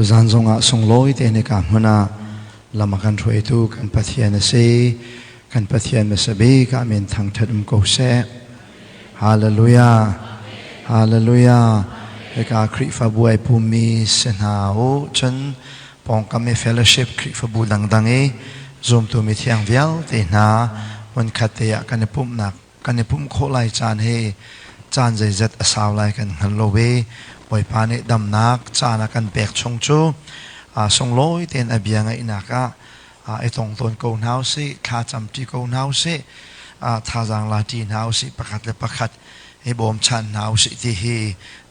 Tuzan zongah sunglawi te hnika hmun ah lam a kan hruaitu kan Pathian a si. Kan Pathian hmasa bik ah min thangṭhat um ko seh. Hallelujah. Hallelujah. Hika Khrihfabu ai pummi si hna u. Cun pawngkam i fellowship Khrihfabu dangdang i zumtu mithiang vialte hna hmunkhat te ah kan i pumhnak kan i pumh khawh lai caan hi caan zeizat a sau lai kan hngal lo i Bawipa nih damnak caan a kan pek chung cu sunglawi tein a bia ngaihnak ah i tong tawn ko hna usih, thla camṭi ko hna usih, thazaang la ṭi hna usih, pakhat le pakhat i bawmchan hna usih ti hi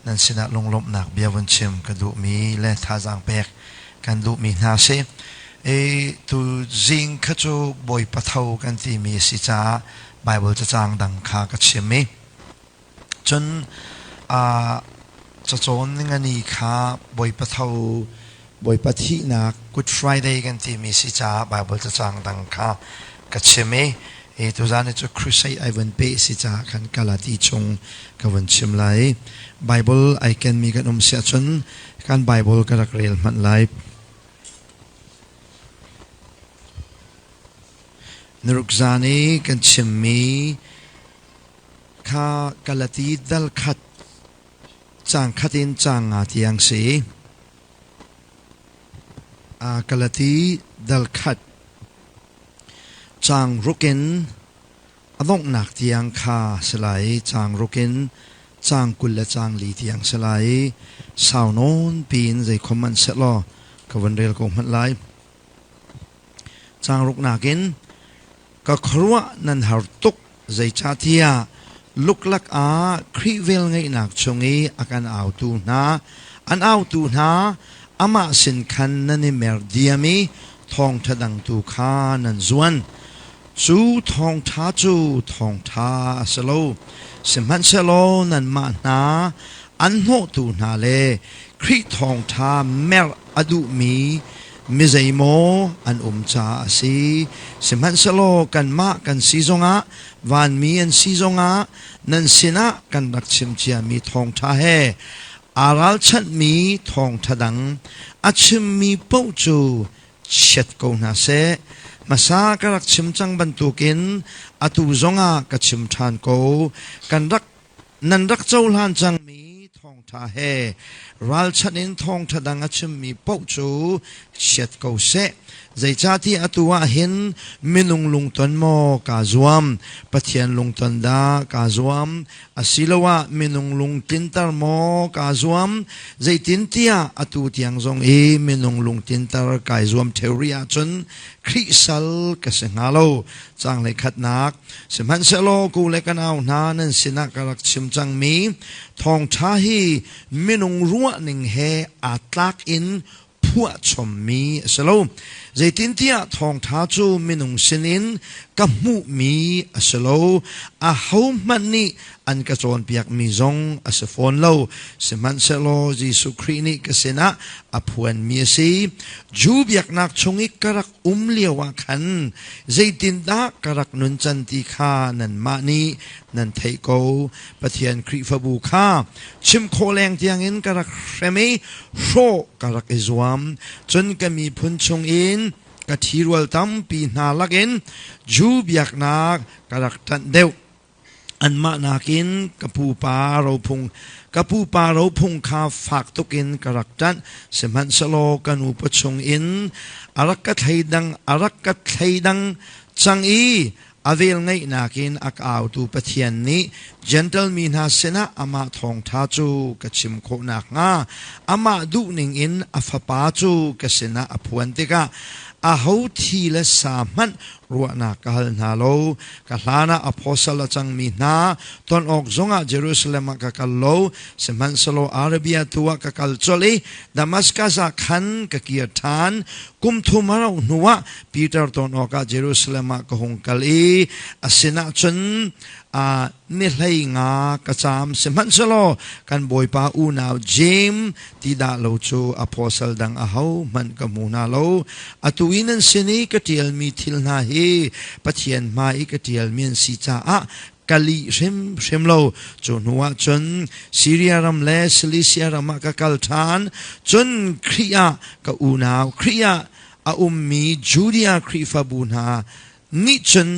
nan sinah lunglawmhnak bia vun chim ka duhmi le thazaang pek kan duhmi hna si. I tu zing kha cu Bawipa tho kan timi a si caah Baibal cacang dang kha ka chim i cun cacawn ningani kha Bawipa tho Bawipa thihnak Good Friday kan timi si caah Baibal cacang dang kha ka chim i i tuzan hi cu crusade ai vun pe si caah khan Galati chung ka vun chim lai. Bible ai kenmi kan um si ahcun kan Bible ka rak rel hmanh lai. Naruk zan i kan chimmi kha Galati dal khat caang khat in caang nga tiang si. Galati dal khat caang ruk in a donghnak tiang kha si lai i caang ruk in caang 20 le caang li tiang si lai i sau nawn piin zeikhom hmanh sehlaw ka vun rel ko hmanh lai. Caang ruknak in ka khuaruah nan har tuk zeicahtiah luklak ah Khrih velngeihnak chung i a kan autu hna an autu hna amah sin khan nan i mer diam i thawngṭha dang tu kha nan zuan. Cu thawngṭha cu thawngṭha a si lo. Sihmanhsehlaw nanmah hna an hnawhtu hna le Khrih thawngṭha merh a duhmi mi zeimaw an um caah a si. Sihmanhsehlaw kanmah kan si zongah vanmi an si zongah nan sinah kan rak chim ciami thawngṭha he aa ralchanhmi thawngṭha dang a chimmi paoh cu chiat ko hna seh. Hmasa ka rak chim cang bantukin atu zongah ka chim ṭhan ko. Kan rak nan rak cohlan cangmi thawngṭha he ralchanh in thawngṭha dang a chimmi paoh cu chiat ko seh. Zeicahtiah atu ah hin minung lungton maw kaa zuam, Pathian lungton dah kaa zuam, asiloah minung lungtlinter maw kaa zuam, zeitintiah atu tiang zong i minung lungtlinter kai zuam ṭheo rih ahcun Khrih sal ka si hnga lo. Caanglei khatnak Sihmanhsehlaw ku le ka nau hna nan sinah ka rak chim cangmi thawngṭha hi minung ruahning he aa tlak in phuahchommi a si lo. Zeitintiah thawngṭha cu minung sinin ka hmuhmi a si lo. Ahohmanh nih an ka cawnpiakmi zong a si fawn lo. Sihmanhsehlaw Jesuh Khrih nih ka sinah a phuanmi a si. Jew biaknak chung i ka rak um lio ah khan zeitindah ka rak nun can ti kha nanmah nih nan theih ko. Pathian Khrihfabu kha chim khawh leng tiangin ka rak hrem i hrawh ka rak i zuam. Cun ka miphun chungin ka ṭhirual tampi hna lakin Jew biaknak ka rak ṭanh deuh. Anmah nakin ka pupa rophung ka pupa rophung kha fak tukin ka rak ṭanh. Sihmanhsehlaw ka nupa chungin a rak ka thleidang a rak ka thleidang cang i a velngeihnak in a ka autu Pathian nih Gentle mi hna sinah amah thawngṭha cu ka chim khawh nakhnga amah duhning in a fapa cu ka sinah a phuan tikah aho thi le sa hmanh ruahnak ka hal hna lo. Ka hlanah apostle a cangmi hna ton awk zongah Jerusalem ah ka kal lo. Sihmanhsehlaw Arabia tu ah ka kal colh i Damascus ah khan ka kir ṭhan. Kum thum a rauh hnuah Peter ton awkah Jerusalem ah ka hung kal i a sinah cun ni hlei nga ka caam. Sihmanhsehlaw kan Bawipa unau Jeim ti dah lo cu apostle dang ahohmanh ka hmu hna lo. Atu i nan sin i ka ṭialmi thil hna hi. i Pathian hmai i ka ṭialmi an si caah ka lih hrimhrim lo. Cu hnuah cun Siria ram le Cilicia ram ah ka kal ṭhan. Cun Khrih ah ka unau, Khrih ah a ummi Judea Khrihfabu hna nih cun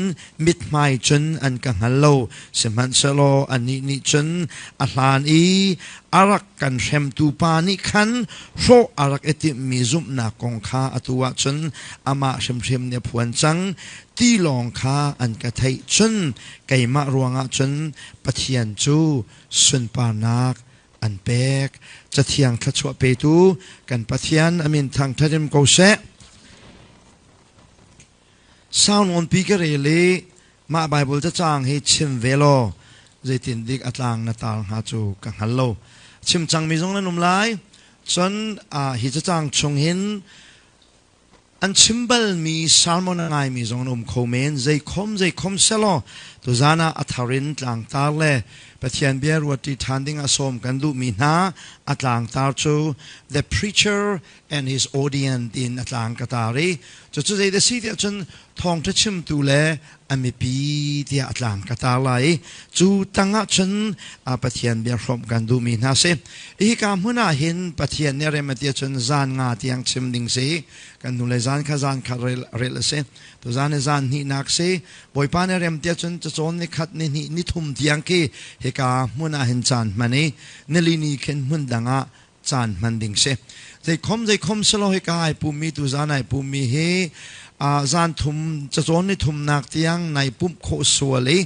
mithmai cun an ka hngal lo. Sihmanhsehlaw annih nih cun a hlan i a rak kan hremtu pa nih khan hrawh a rak i timhmi zumhnak kong kha atu ah cun amah hrimhrim nih a phuan cang ti lawng kha an ka theih. Cun keimah ruangah cun Pathian cu sunparnak an pek. Cathiang thluachuah petu kan Pathian a min thangṭhat in ko seh. Sau nawnpi ka rel i mah Baibal cacang hi chim ve law zeitin dik a tlang na tar hnga cu ka hngal lo. Chim cangmi zong nan um lai. Cun hi cacang chung hin an chim balmi sermon a ngaimi zong an um kho men. Zeikhom zeikhom selaw tuzan ah a thar in tlangtar le Pathian bia ruatṭi ṭhan ding ah sawm kan duhmi hna a tlangtar cu The Preacher and his audience in a tlang ka tar i cucu zei da si tiah cun thawngṭha chimtu le a mipi tiah a tlang ka tar lai i cu tangah cun Pathian bia hrawmh kan duhmi hna si. Hika hmun ah hin Pathian nih rem a ti ahcun zan nga tiang chim ding si. Kan hnulei zan kha zan kha rel, rel a si. Tu zan hi zan hnihnak si. Bawipa nih rem tiah cun cacawn ni khat ni hnih ni thum tiang khi hika hmun ah hin caan hman i nili ni khin hmun dang ah caan hman ding si. Zeikhom zeikhom silo hi ka ai pummi tu zan ai pummi hi zan thum cacawn ni thumnak tiang nai pumh khawh sual i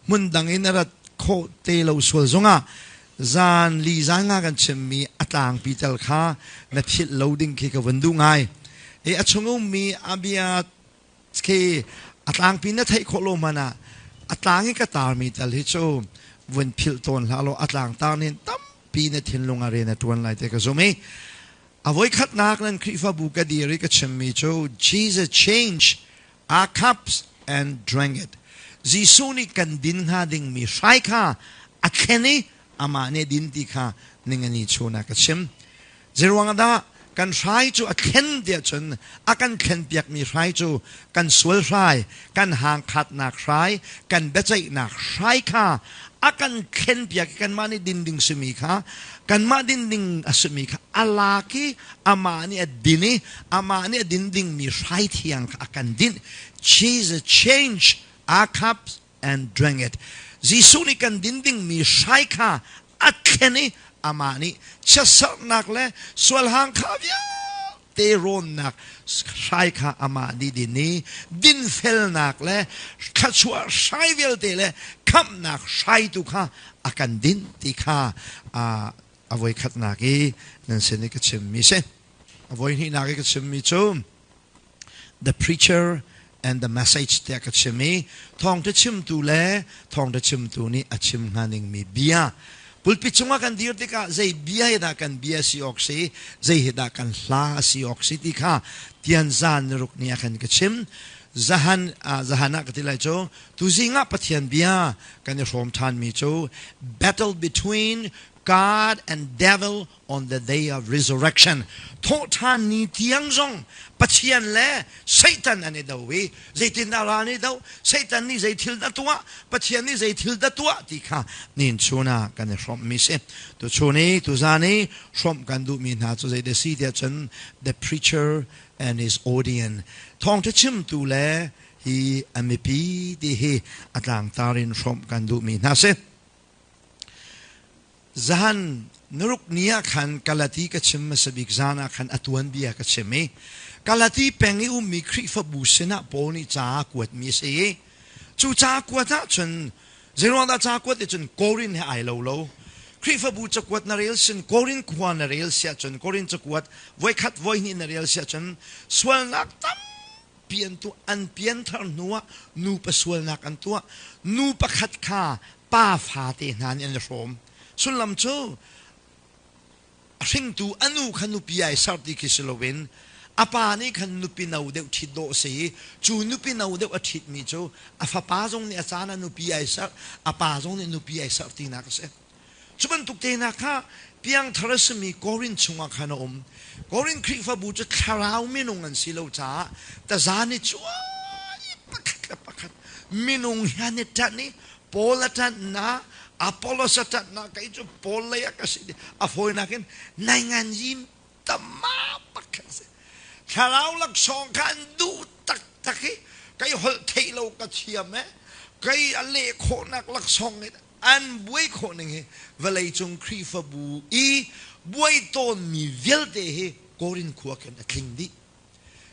hmun dang in rat khawh te lo sual zongah zan li zan nga kan chimmi a tlangpi tel kha na philh lo ding khi ka vun duh ngai. I a chung ummi a bia khi a tlangpi na theih khawh lo hmanh ah a tlang i ka tarmi tal hi cu vun philh tawn hlah law a tlang tar nih tampi na thinlung ah rian a ṭuan lai ti ka zum i a voikhatnak nan Khrihfabu ka dir i ka chimmi cu Jesus change our cups and drank it. Jesuh nih kan din hnga dingmi hrai kha a thlen i amah nih din ti kha ningani chun ah ka chim. Zeiruang ah dah kan hrai cu a thlen tiah cun a kan thlenpiakmi hrai cu kan sual hrai, kan hangkhatnak hrai, kan biaceihnak hrai kha a kan thlenpiak i kanmah nih din ding simi kha kanmah din ding a simi kha a lak i amah nih a din i amah nih a din dingmi hrai thiang kha a kan dinh. Jesus change our cups and drank it. Jesuh nih kan din dingmi hrai kha a thlen i amah nih chiatserhnak le sualhang kha vialte rawnnak hrai kha amah nih din i dinfelnak le thluachuah hrai vialte le khamhnak hrai tu kha a kan din ti kha a voikhatnak i nan sin i ka chimmi si. A voihnihnak i ka chimmi cu The Preacher and the Message tiah ka chim i thawngṭha chimtu le thawngṭha chimtu nih a chim hnga ningmi bia. Pulpit cungah kan dir tikah zei bia hi dah kan bia si awk si, zei hi dah kan hla a si awk si ti kha tian zan ruk ni ah khan ka chim. Zahan zahan ah ka ti lai cu tuzing ah Pathian bia kan i hrawm ṭhanmi cu battle between God and devil on the day of resurrection. Thawhṭhan ni tiang zong Pathian le Satan an i do i zeitindah ral nih do, Satan nih zei thil dah tuah, Pathian nih zei thil dah tuah ti kha nin chun ah kan i hrawmhmi si. Tuchun i tuzan i hrawmh kan duhmi hna cu zei si tiah cun the preacher and his audience thawngṭha chimtu le hi a mipi ti hi a tlangtar in hrawmh kan duhmi hna si. Zahan naruk ni ah khan Galati ka chim hmasa bik zan ah khan a tuanbia ka chim i Galati peng i ummi Khrihfabu sinah Paul nih ca a kuatmi a si i cu ca kuat ahcun zeiruangdah ca kuat nih cun Korin he ai lo lo. Khrihfabu cakuat na rel sin Korin khua na rel si ahcun Korin cakuat voikhat voihnih na rel si ahcun sualnak tam pian tu an pianthar hnuah nupa sualnak an tuah. Nu pakhat kha pa fate hna nih an i hrawm. Sullam cu a hringtu a nu kha nupi ai ser ti khi si loin a pa nih khan nupi no deuh ṭhit dawh si i cu nupi no deuh a ṭhitmi cu a fapa zong nih a caan ah nupi ai ser, a pa zong nih nupi ai ser tinak a si. Cu bantuk te hna kha piangthar a simi Korin chungah khan a um. Korin Khrihfabu cu thlarau minung an si lo caah taza nih cuai. Pakhat le pakhat minung hi an i ṭanh i Paul a ṭanh na, Apollos a ṭanh na, kei cu Paul lei ah ka si. A fawinak in naingan yim tama pakhat si. Thlarau laksawng kha an duh taktak i kei holh theih lo ka thiam e, kei a leh khawhnak laksawng in an buai khawh ning hi vawleicung Khrihfabu i buai tawnmi vialte hi Korin khua khin a tling dih.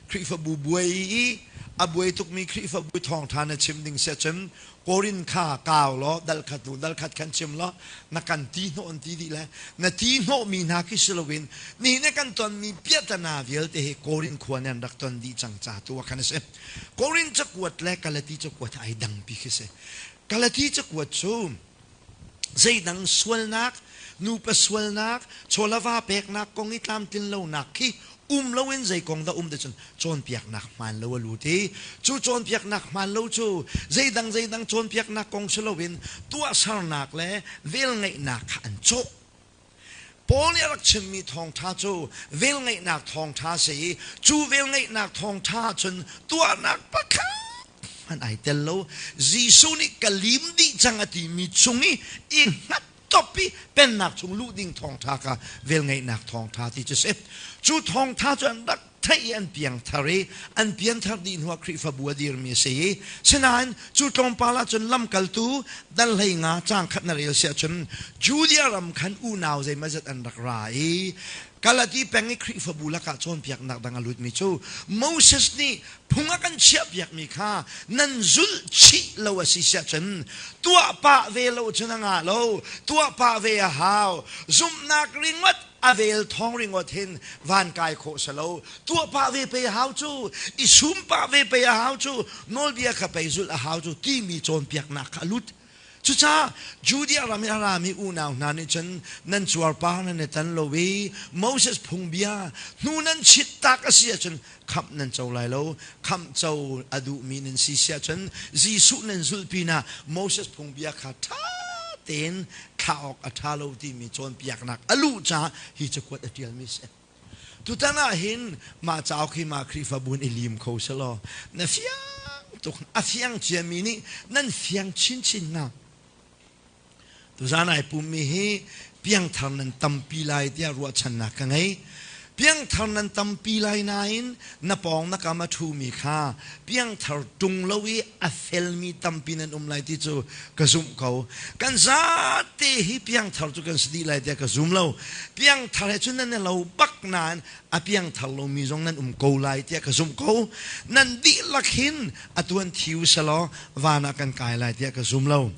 Khrihfabu buai i a buai tukmi Khrihfabu thawngṭha na chim ding si cun Korin kha kau law dal khat hnu dal khat khan chim law na kan ti hnawh an ti dih le na ti hnawhmi hna khi si loin nihin na kan tonmi piahtana vialte hi Korin khua nih an rak ton dih cang ca tu ah khan a si. Korin cakuat le Galati cakuat ai dangpi khi si. Galati cakuat cu zeidang sualnak, nupa sualnak, chawlava peknak kong i tlamtlin lonak khi um loin zei kong dah um ti cun cawnpiaknak hmaan lo a lut i cu cawnpiaknak hmaan lo cu zeidang zeidang cawnpiaknak kong si loin tuahsernak le velngeihnak kha an cawh. Paul nih a rak chimmi thawngṭha cu velngeihnak thawngṭha a si i cu velngeihnak thawngṭha ahcun tuahnak pakhat hmanh ai tel lo. Jesuh nih ka lim dih cang a timi chung i i hngat top i pennak chung luh ding thawngṭha kha velngeihnak thawngṭha ti cu si. Cu thawngṭha cu an rak theih i an piangthar i an pianthar dih hnuah Khrihfabu a dirmi a si i sinain cu tlawmpal ahcun lamkaltu dal 15 caang khat na rel si ahcun Judea ram khan unau zeimawzat an rak ra i Galati peng i Khrihfabu lakah cawnpiaknak dang a lutmi cu Moses nih phung a kan chiahpiakmi kha nan zulh chih lo a si siahcun tuah pah ve lo cun a ngah lo, tuah pah ve a hau. Zumhnak ringawt a vel thawng ringawt hin van kai khawh si lo. Tuah pah ve pei a hau cu, i sum pah ve pei a hau cu, nawlbia kha pei zulh a hau cu timi cawnpiaknak kha a lut. Cucaah Judea ram i a rami unau hna nih cun nan cuarpar nan i tan lo i Moses phungbia hnu nan chit tak a si ahcun khamh nan co lai lo. Khamh co a duhmi nan si si ahcun Jesuh nan zulh pinah Moses phungbia kha ṭha tein thlah awk a ṭha lo timi cawnpiaknak a luh caah hi cakuat a ṭialmi a si. Tutan ah hin mah cauk hi mah Khrihfabu in i lim kho selaw na fiang tuk a fiang ciami nih nan fiang chinchin hnga. Tuzaan ai pummi hi piangthar nan tampi lai tiah ruahchannak ka ngei. Piangthar nan tampi lai nain na pawng na kam a ṭhumi kha piangthar ṭung lo i a felmi tampi nan um lai ti cu ka zumh ko. Kan zate hi piangthar cu kan si dih lai tiah ka zum lo. Piangthar he cun nan i lo bak nain a piangthar lomi zong nan um ko lai tiah ka zumh ko. Nan dihlak hin atu an thi u selaw van ah kan kai lai tiah ka zum lo.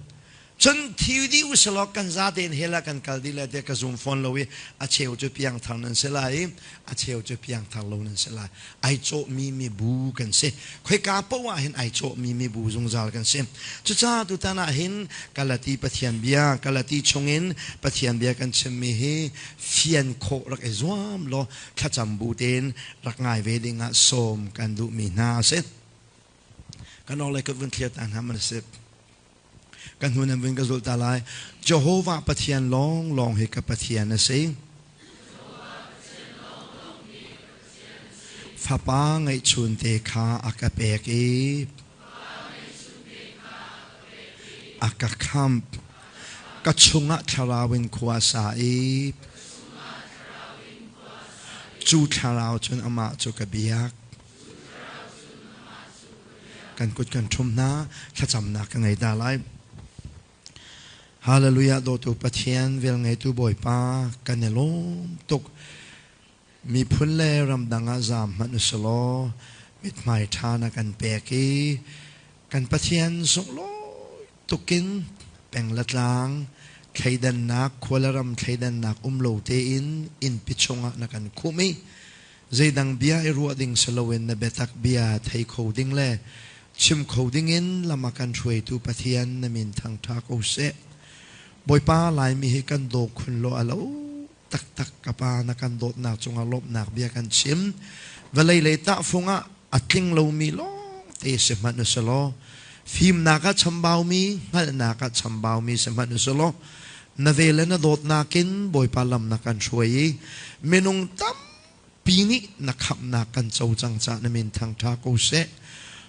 Cun thi dih usalaw kan zate in hell ah kan kal dih lai tiah ka zum fawn lo i a cheu cu piangthar nan si lai i a cheu cu piangthar lo nan si lai. Ai cawhmi mibu kan si. Khoika paoh ah hin ai cawhmi mibu zungzal kan si. Cucaah tutan ah hin Galati Pathian bia, Galati chungin Pathian bia kan chimmi hi fian khawh rak i zuam law thlacam bu tein rak ngai ve ding ah sawm kan duhmi hna a si. Kan awk le kut vun thliar ta hna man a si. Kan hnu nan vun ka zulh ta lai. Jehovah Pathian lawnglawng hi ka Pathian a si. Fapa ngeihchun te kha a ka pek i a ka khamh. Ka chungah thlarau in khua sa i cu thlarau cun amah cu ka biak. Kan kut kan ṭhum hna, thlacamnak ka ngei ta lai. Hallelujah dawtu Pathian velngeitu Bawipa kan i lawm tuk. Miphun le ramdang ah zaam hmanh usulaw mithmai ṭha na kan pek i kan Pathian sunglawi tukin peng le tlang thleidannak khua le ram thleidannak um lo tein innpi chungah na kan khumh i zeidang bia i ruah ding si loin na biatak bia thei kho ding le chim kho dingin lam a kan hruaitu Pathian na min thangṭha ko seh. Bawipa Laimi hi kan daw khun law a lo taktak ka pa na kan dawtnak cungah lawmhnak bia kan chim. Vawlei lei tahfung ah a tling lomi lawngte si hmanh u selaw fimnak ah chambaumi hngalhnak ah chambaumi si hmanh u selaw na ve le na dawtnak in Bawipa lam na kan hruai i minung tampi nih na khamhnak kan co cang caah na min thangṭha ko seh.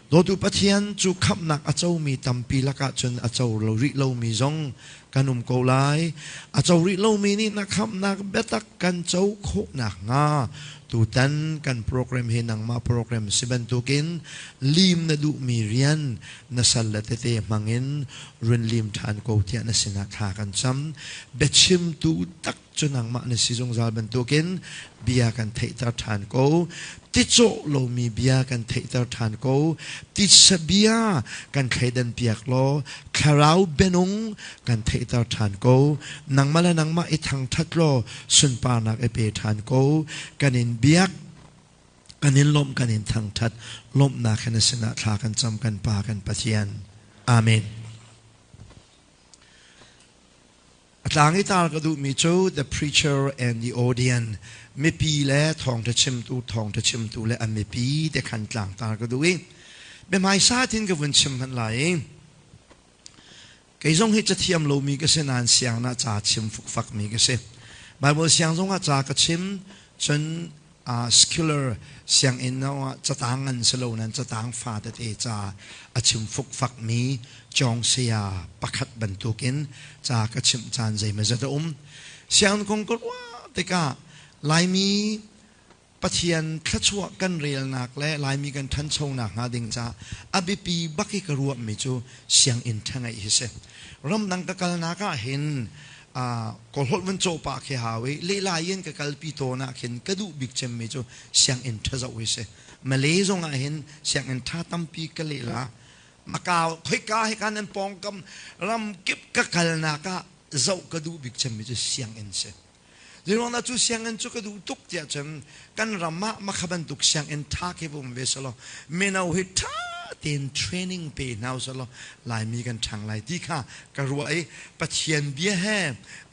Dawtu Pathian cu khamhnak a comi tampi lakah cun a co lo rih lomi zong kan um ko lai. A co rih lomi nih na khamhnak biatak kan co khawh nakhnga tutan kan program hi nangmah program si bantukin lim na duhmi rian na sal le tete hmangin run lim ṭhan ko tiah na sinah thla kan cam. Biachimtu tak cu nangmah na si zungzal bantukin bia kan theihter ṭhan ko. Ticawh lomi bia kan theihter ṭhan ko. Titsa bia kan thleidan piak law thlarau bianung kan theihter ṭhan ko. Nangmah le nangmah i thangṭhat law sunparnak i pe ṭhan ko. Kan in biak, kan in lawmh, kan in thangṭhat. Lawmhnak he na sinah thla kan cam kan Pa kan Pathian. Amen. A tlang i tar ka duhmi cu The Preacher and the Audience mipi le thawngṭha chimtu thawngṭha chimtu le an mipi te khan tlangtar ka duh i biahmaisa tin ka vun chim hmanh lai i kei zong hi cathiam lomi ka si nain sianginn ah ca chim fukfakmi ka si. Bible siang zong ah ca ka chim cun secular sianginn ah catang an si lo nain catang fa tete ca a chim fukfakmi cawng saya pakhat bantukin ca ka chimh caan zeimawzat a um. Sianginn kong ka ruah tikah Laimi Pathian thluachuah kan relnak le Laimi kan ṭhanchonak hnga ding caah a biapi bak i ka ruahmi cu sianginn ṭha ngeih hi si. Ramdang ka kalnak ah hin kawlholh van cawh pah khi hau i lehla in ka kalpi tawn ah khin ka duh bik cemmi cu sianginn ṭha zoh hi si. Malay zong ah hin sianginn ṭha tampi ka lehla. Macau khoika hika nan pawngkam ram kip ka kalnak ah zoh ka duh bik cemmi cu sianginn si. Zeiruangdah cu sianginn cu ka duh tuk tiah cun kan ram ah makha bantuk sianginn ṭha khi va um ve selaw mino hi ṭha tein training pe hna usalaw Laimi kan ṭhang lai ti kha ka ruah i Pathian bia he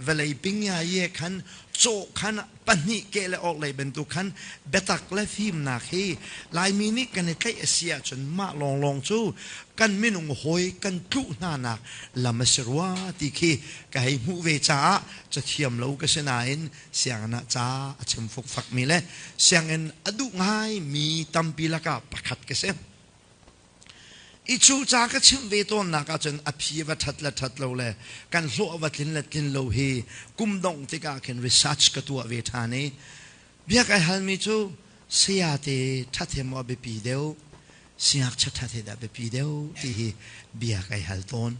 vawlei pingya ye khan cawh khan pahnih ke le awk lei bantuk khan biatak le fimnak hi Laimi nih kan i tlaih a si ahcun mah lawnglawng cu kan minung hawi kan tluh hnanak lam a si rua ti khi ka hei hmuh ve caah cathiam lo ka si nain sianginn ah ca a chim fukfakmi le sianginn a duh ngaimi tampi lakah pakhat ka si. I cu ca ka chimh ve tawnnak ahcun a phi va ṭhat le ṭhat lo le kan hlawh va tlin le tlin lo hi kum dongh tikah khin research ka tuah ve ṭhan i bia kai halmi cu sayate ṭhat he maw a biapi deuh siangngakchia ṭhat he dah biapi deuh ti hi bia kai hal tawn.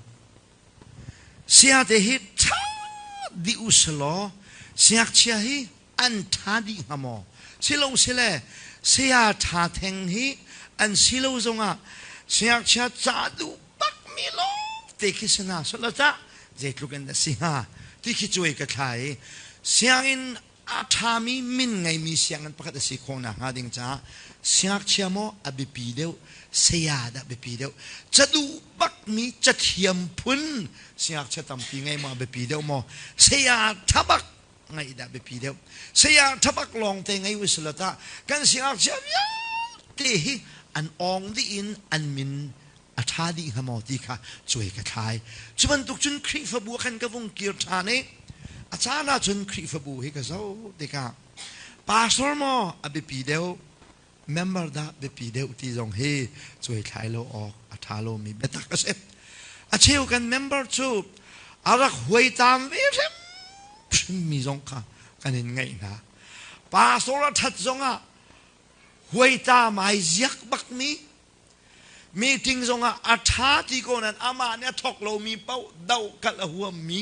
Sayate hi ṭha dih u selaw siangngakchia hi an ṭha dih hnga maw? Silo sile saya ṭha theng hi an si lo zongah siangngakchia ca duh bakmi lawngte khi si hna selaw tah zeitluk in dah si hnga ti khi cuai ka thla i sianginn a ṭhami min ngeimi sianginn pakhat a si khawh nakhnga ding caah siangngakchia maw a biapi deuh saya dah biapi deuh ca duh bakmi cathiam phun siangngakchia tampi ngei maw a biapi deuh maw saya ṭha bak ngaih dah biapi deuh saya thabak lawng te ngei usila tah kan siangngakchia vialte hi an awng dih in an min a ṭha dih hnga maw ti kha cuai ka thlai cu bantuk cun Khrihfabu khan ka vung kir ṭhan i a caan ah cun Khrihfabu hi ka zoh tikah pastor maw a biapi deuh member dah biapi deuh ti zong hi cuai thlai lo awk a ṭha lomi biatak a si. A cheu kan member cu a rak huaitam ve hrimhrimmi zong kha kan in ngaih hna. Pastor a ṭhat zongah huaitam ai ziak bakmi meeting zongah a ṭha ti ko nain amah nih a thawk lomi paoh dohkalh a huammi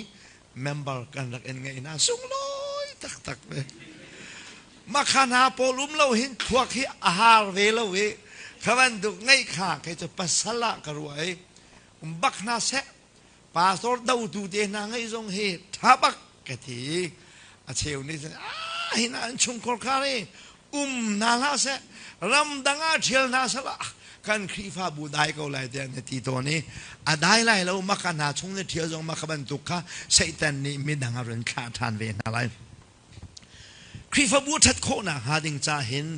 member kan rak in ngeih hna sunglawi taktak ve makha hna pawl um lo hin thluak hi a har ve lo i kha bantuk ngeih kha kei cu pasal ah ka ruah i um bak hna seh pastor dotu te hna ngeih zong hi ṭha bak ka ti a cheu nih cun ah hi na an chungkhar khar i um hna hlah seh ramdang ah ṭhial hna seh kan Khrihfabu dai ko lai tiah na ti tawn i a dai lai lo maka hna chung na ṭhial zong maka bantuk kha Satan nih midang a run thlah ṭhan ve hna lai Khrihfabu ṭhat khawhnak hnga ding ca hin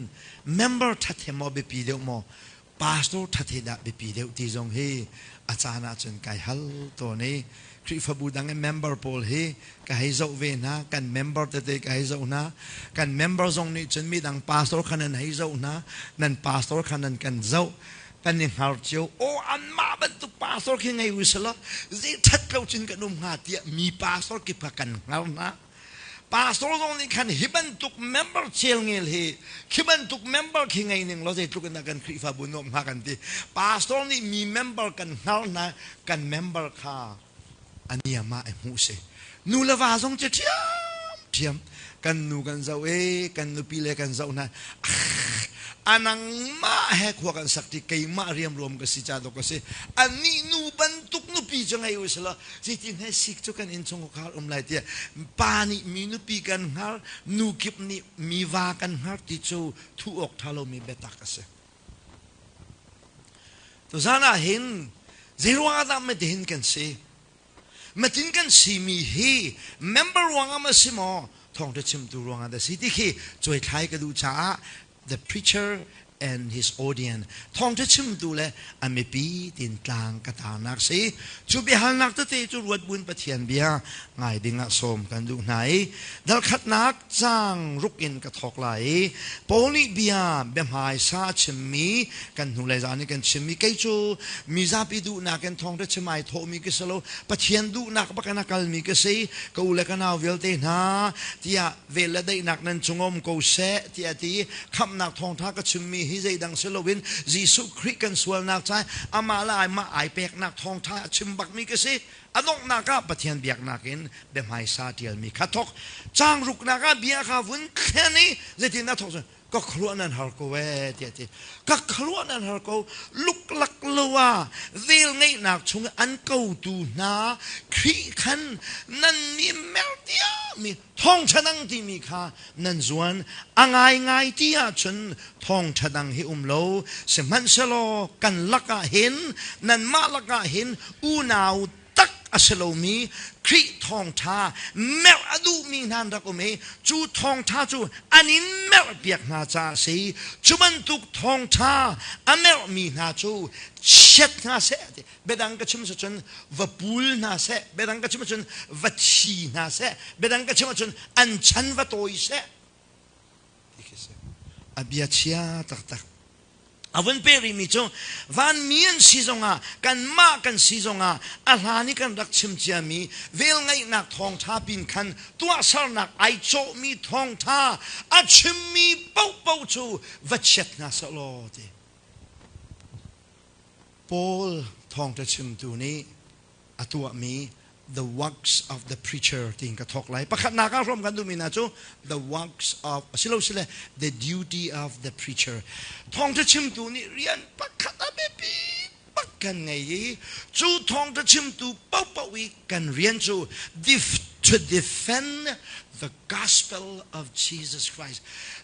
member ṭhat he maw biapi deuh maw pastor ṭhat he dah biapi deuh ti zong hi a caan ahcun kai hal tawn i Khrihfabu dang i member pawl hi ka hei zoh ve hna kan member tete ka hei zoh hna kan member zong nih cun midang pastor kha nan hei zoh hna nan pastor kha nan kan zoh. Kan i hngar cio. Aw anmah bantuk pastor khi ngei u selaw zei ṭhat lo cun kan um hnga tiah mi pastor kip kha kan hngar hna. Pastor zong nih khan hi bantuk member celngel hi khi bantuk member khi ngei ning law zeitluk in dah kan Khrihfabu nuamh hnga kan ti. Pastor nih mi member kan hngar hna, kan member kha a niam ah i hmuh si. Nu le va zong cu ṭhiamṭhiam kan nu kan zoh i kan nupi le kan zoh hna. A nangmah he khua kan sak ti keimah riamruam ka si ca dawk ka si. Anih nu bantuk nupi cu ngei u selaw zeitin he sik cu kan innchung khar um lai tiah pa nih mi nupi kan hngar, nu kip nih mi va kan hngar ti cu thuh awk ṭha lomi biatak a si. Tuzan ah hin zeiruang ah dah matihin kan si? Matin kan simi hi member ruangah ma si maw thawngṭha chimtu ruangah dah si ti khi cuaithlai ka duh caah the preacher and his audience thawngṭha chimtu le a mipi tin tlang ka tarnak si. Cu biahalnak tete cu ruat buin Pathian bia ngai ding ah sawm kan duh hna i dalkhatnak caang ruk in ka thawk lai i Paul nih bia biahmaisa a chimmi kan hnulei zan i kan chimmi kei cu mizapi duhnak in thawngṭha chim ai thawhmi ka si lo, Pathian duhnak bak in a kalmi ka si, ka u le ka nau vialte hna tiah vel le daihnak nan cung um ko seh tiah ti khamhnak thawngṭha ka chimmi hi zeidang si loin Jesuh Khrih kan sualnak ca amah le amah ai peknak thawngṭha a chim bakmi ka si. A donghnak ah Pathian biaknak in biahmaisa ṭialmi kha thawk. Caang ruknak ah bia kha vun thlen i zeitin dah thawk cu ka khuaruah nan har ko ee tiah ti. Ka khuaruah nan har ko luklak lo ah vel ngeihnak chung an kotu hna Khrih khan nan mi mer tiami thawngṭha dang timi kha nan zuan. A ngaingai ti ahcun thawngṭha dang hi um lo sihmanhsehlaw kan lakah hin nanmah lakah hin unau tak a si lomi Khrih thawngṭha merh a duhmi hna an rak um i cu thawngṭha cu an in merhpiak hna caah a si. Cu bantuk thawngṭha a merhmi hna cu chiat hna seh ti biadang ka chim cun va pul hna seh, biadang ka chim cun va thi hna seh, biadang ka chim ahcun an chan va tawi seh ti khi si. A bia chia taktak. A vun pe rihmi cu vanmi an si zongah kanmah kan si zongah a hlan i kan rak chim ciami velngeihnak thawngṭha pin khan tuahsernak ai cawhmi thawngṭha a chimmi paohpaoh cu va chiat hna seh law ti. Paul thawngṭha chimtu nih a tuahmi the works of the preacher tiin ka thawk lai. Pakhatnak ah hrawm kan duhmi hna cu the works of asilosile the duty of the preacher. Thawngṭha chimtu nih rian pakhat a biapi bak kan ngei i cu thawngṭha chimtu paohpaoh i kan rian cu to defend the gospel of Jesus Christ.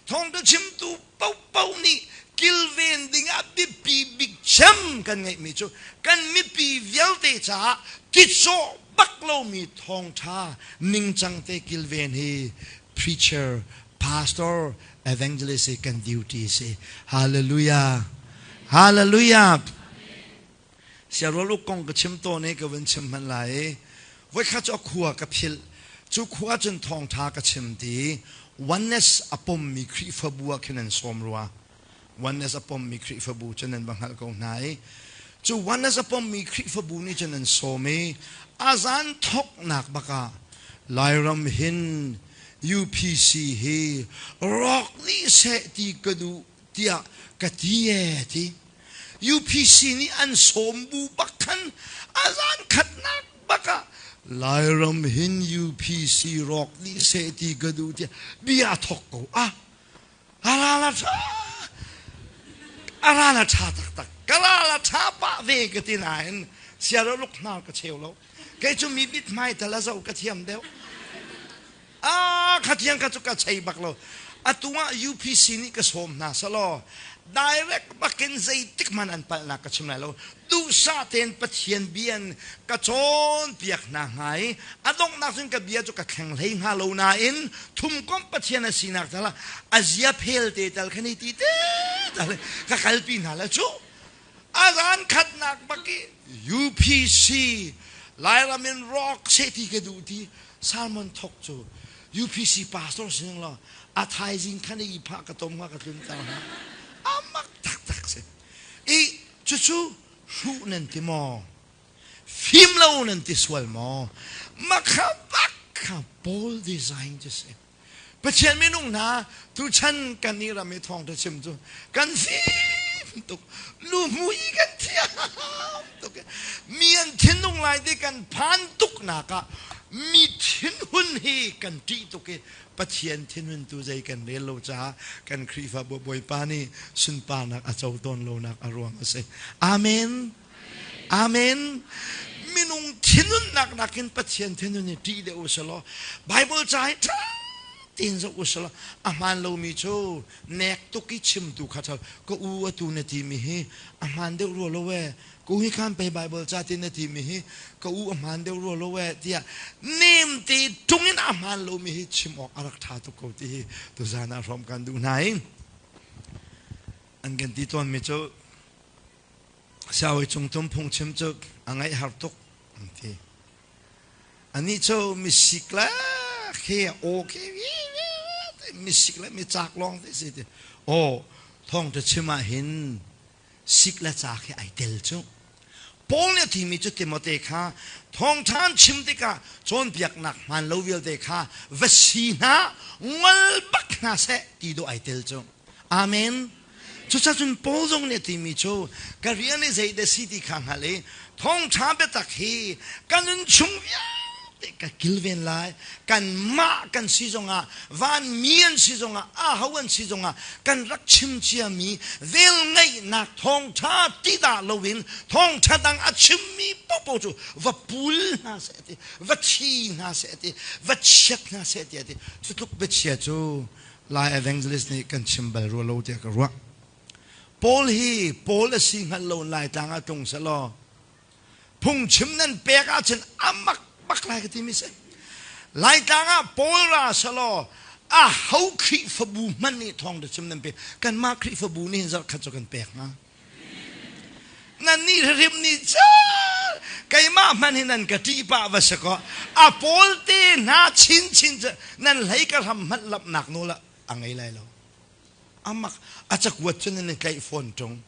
Thawngṭha chimtu paohpaoh nih kilven dingah biapi bik cem kan ngeihmi cu kan mipi vialte caah titcawh bak lomi thawngṭha ningcang te kilven hi preacher, pastor, evangelist hi kan duty si. Hallelujah. Hallelujah. Siarual uk kong ka chim tawn i ka vun chim hmanh lai i voikhat cu a khua ka philh. Cu khua cun thawngṭha ka chim ti Oneness a pommi Khrihfabu ah khin an sawm rua. Oneness a pommi Khrihfabu cu nan va hngalh ko hna i cu Oneness a pommi Khrihfabu nih cun an sawm i a zan thawknak bak ah Lairam hin UPC hi rawk dih seh ti ka duh tiah ka ti ee ti. UPC nih an sawm bu bak khan a zan khatnak bak ah Lairam hin UPC rawk dih seh ti ka duh tiah bia thok ko ah a ral a ṭha a ral a ṭha taktak ka ral a ṭha pah ve ka ti nain siaraluk hnar ka cheu lo kei cu mi mithmai tal a zoh ka thiam deuh. Ah, kha tiang kha cu ka chei bak lo. Atu ah UPC nih ka sawm hna selaw direct bakin zeitik hmanh an palhnak ka chim lai lo. Duhsah tein Pathian bia in ka cawnpiak hna hnga i a donghnak cun ka bia cu ka thleng hlei hnga lo nain thumkomh Pathian a sinak tal ah a zia phel te tal kha ni ti te tal ka kalpi hna la cu a zan khatnak bak i UPC Lairam in rock seh ti ka duh ti Salmon thok cu UPC pastor sining law a thaizing khan i phah ka tom ka tlun ter hna amak taktak si i. Cucu hruh nan ti maw? Fim lo nan ti sual maw? Makha bak kha Paul design cu si. Pathian minung hna tuchan kan i ram i thawngtha chim cu kan fim tuk luhmui kan thiam tuk mi an thinlung lai ti kan phan tuk nak ah mi thinhun hi kan ṭih tuk i Pathian thinhun tu zei kan rel lo caah kan Khrihfa Bawipa nih sunparnak a co tawn lonak a ruang a si. Amen. Amen. Minung thinhunnak nakin Pathian thinhun hi ṭih deuh u selaw Bible ca hi ṭha tein zoh u selaw a hmaan lomi cu nek tuk i chimtu kha ṭha ka u atu na timi hi a hmaan deuh rua lo ee ka u hi khan pei Bible ca ti na timi hi ka u a hmaan deuh rua lo ee tiah nem te ṭung in a hmaan lomi hi chim awk a rak ṭha tuk ko ti hi tuzaan ah hrawm kan duh hna i an kan ti tawnmi cu Siawi cungtum phungchim cu a ngaih har tuk an ti. Anih cu misik le khi aw khi misik le micak lawng te si ti. Aw thawngṭha chim ah hin sik le cak hi ai tel cu. Paul nih a timi cu Timote kha thawngṭha an chim tikah cawnpiaknak hmaan lo vialte kha va si hna ngol bak hna seh ti dawh ai tel cu. Amen. Cucacun Paul zong nih a timi cu ka rian i zeidah si ti kha hngalh i thawngṭha biatak hi ka nun chung vialte ka kilven lai. Kanmah kan si zongah, vanmi an si zongah, aho an si zongah kan rak chim ciami velngeihnak thawngṭha ti dah loin thawngṭha dang a chimmi paohpaoh cu va pul hna seh ti, va thi hna seh ti, va chiat hna seh ti a ti. Cu tluk biachia cu Lai evangelist nih kan chim bal rua lo tiah ka ruah. Paul hi Paul a si hngal lo Laitlang ah tlung selaw phungchim nan pek ahcun a mak bak lai ka timi si. Laitlang ah Paul ra selaw a ho Khrihfabu hmanh nih thawng chim nan pek kanmah Khrihfabu nih hin zarh khat cu kan pek hnga. Nan nih hrim nih cal keimah hmanh hi nan ka ṭih pah va si kaw a pawl te hna chinchin cu nan hlei ka hram hmanh lamhnak nawl ah a ngei lai lo. Amak a cakuat cu nan i tlaih fawn ṭung.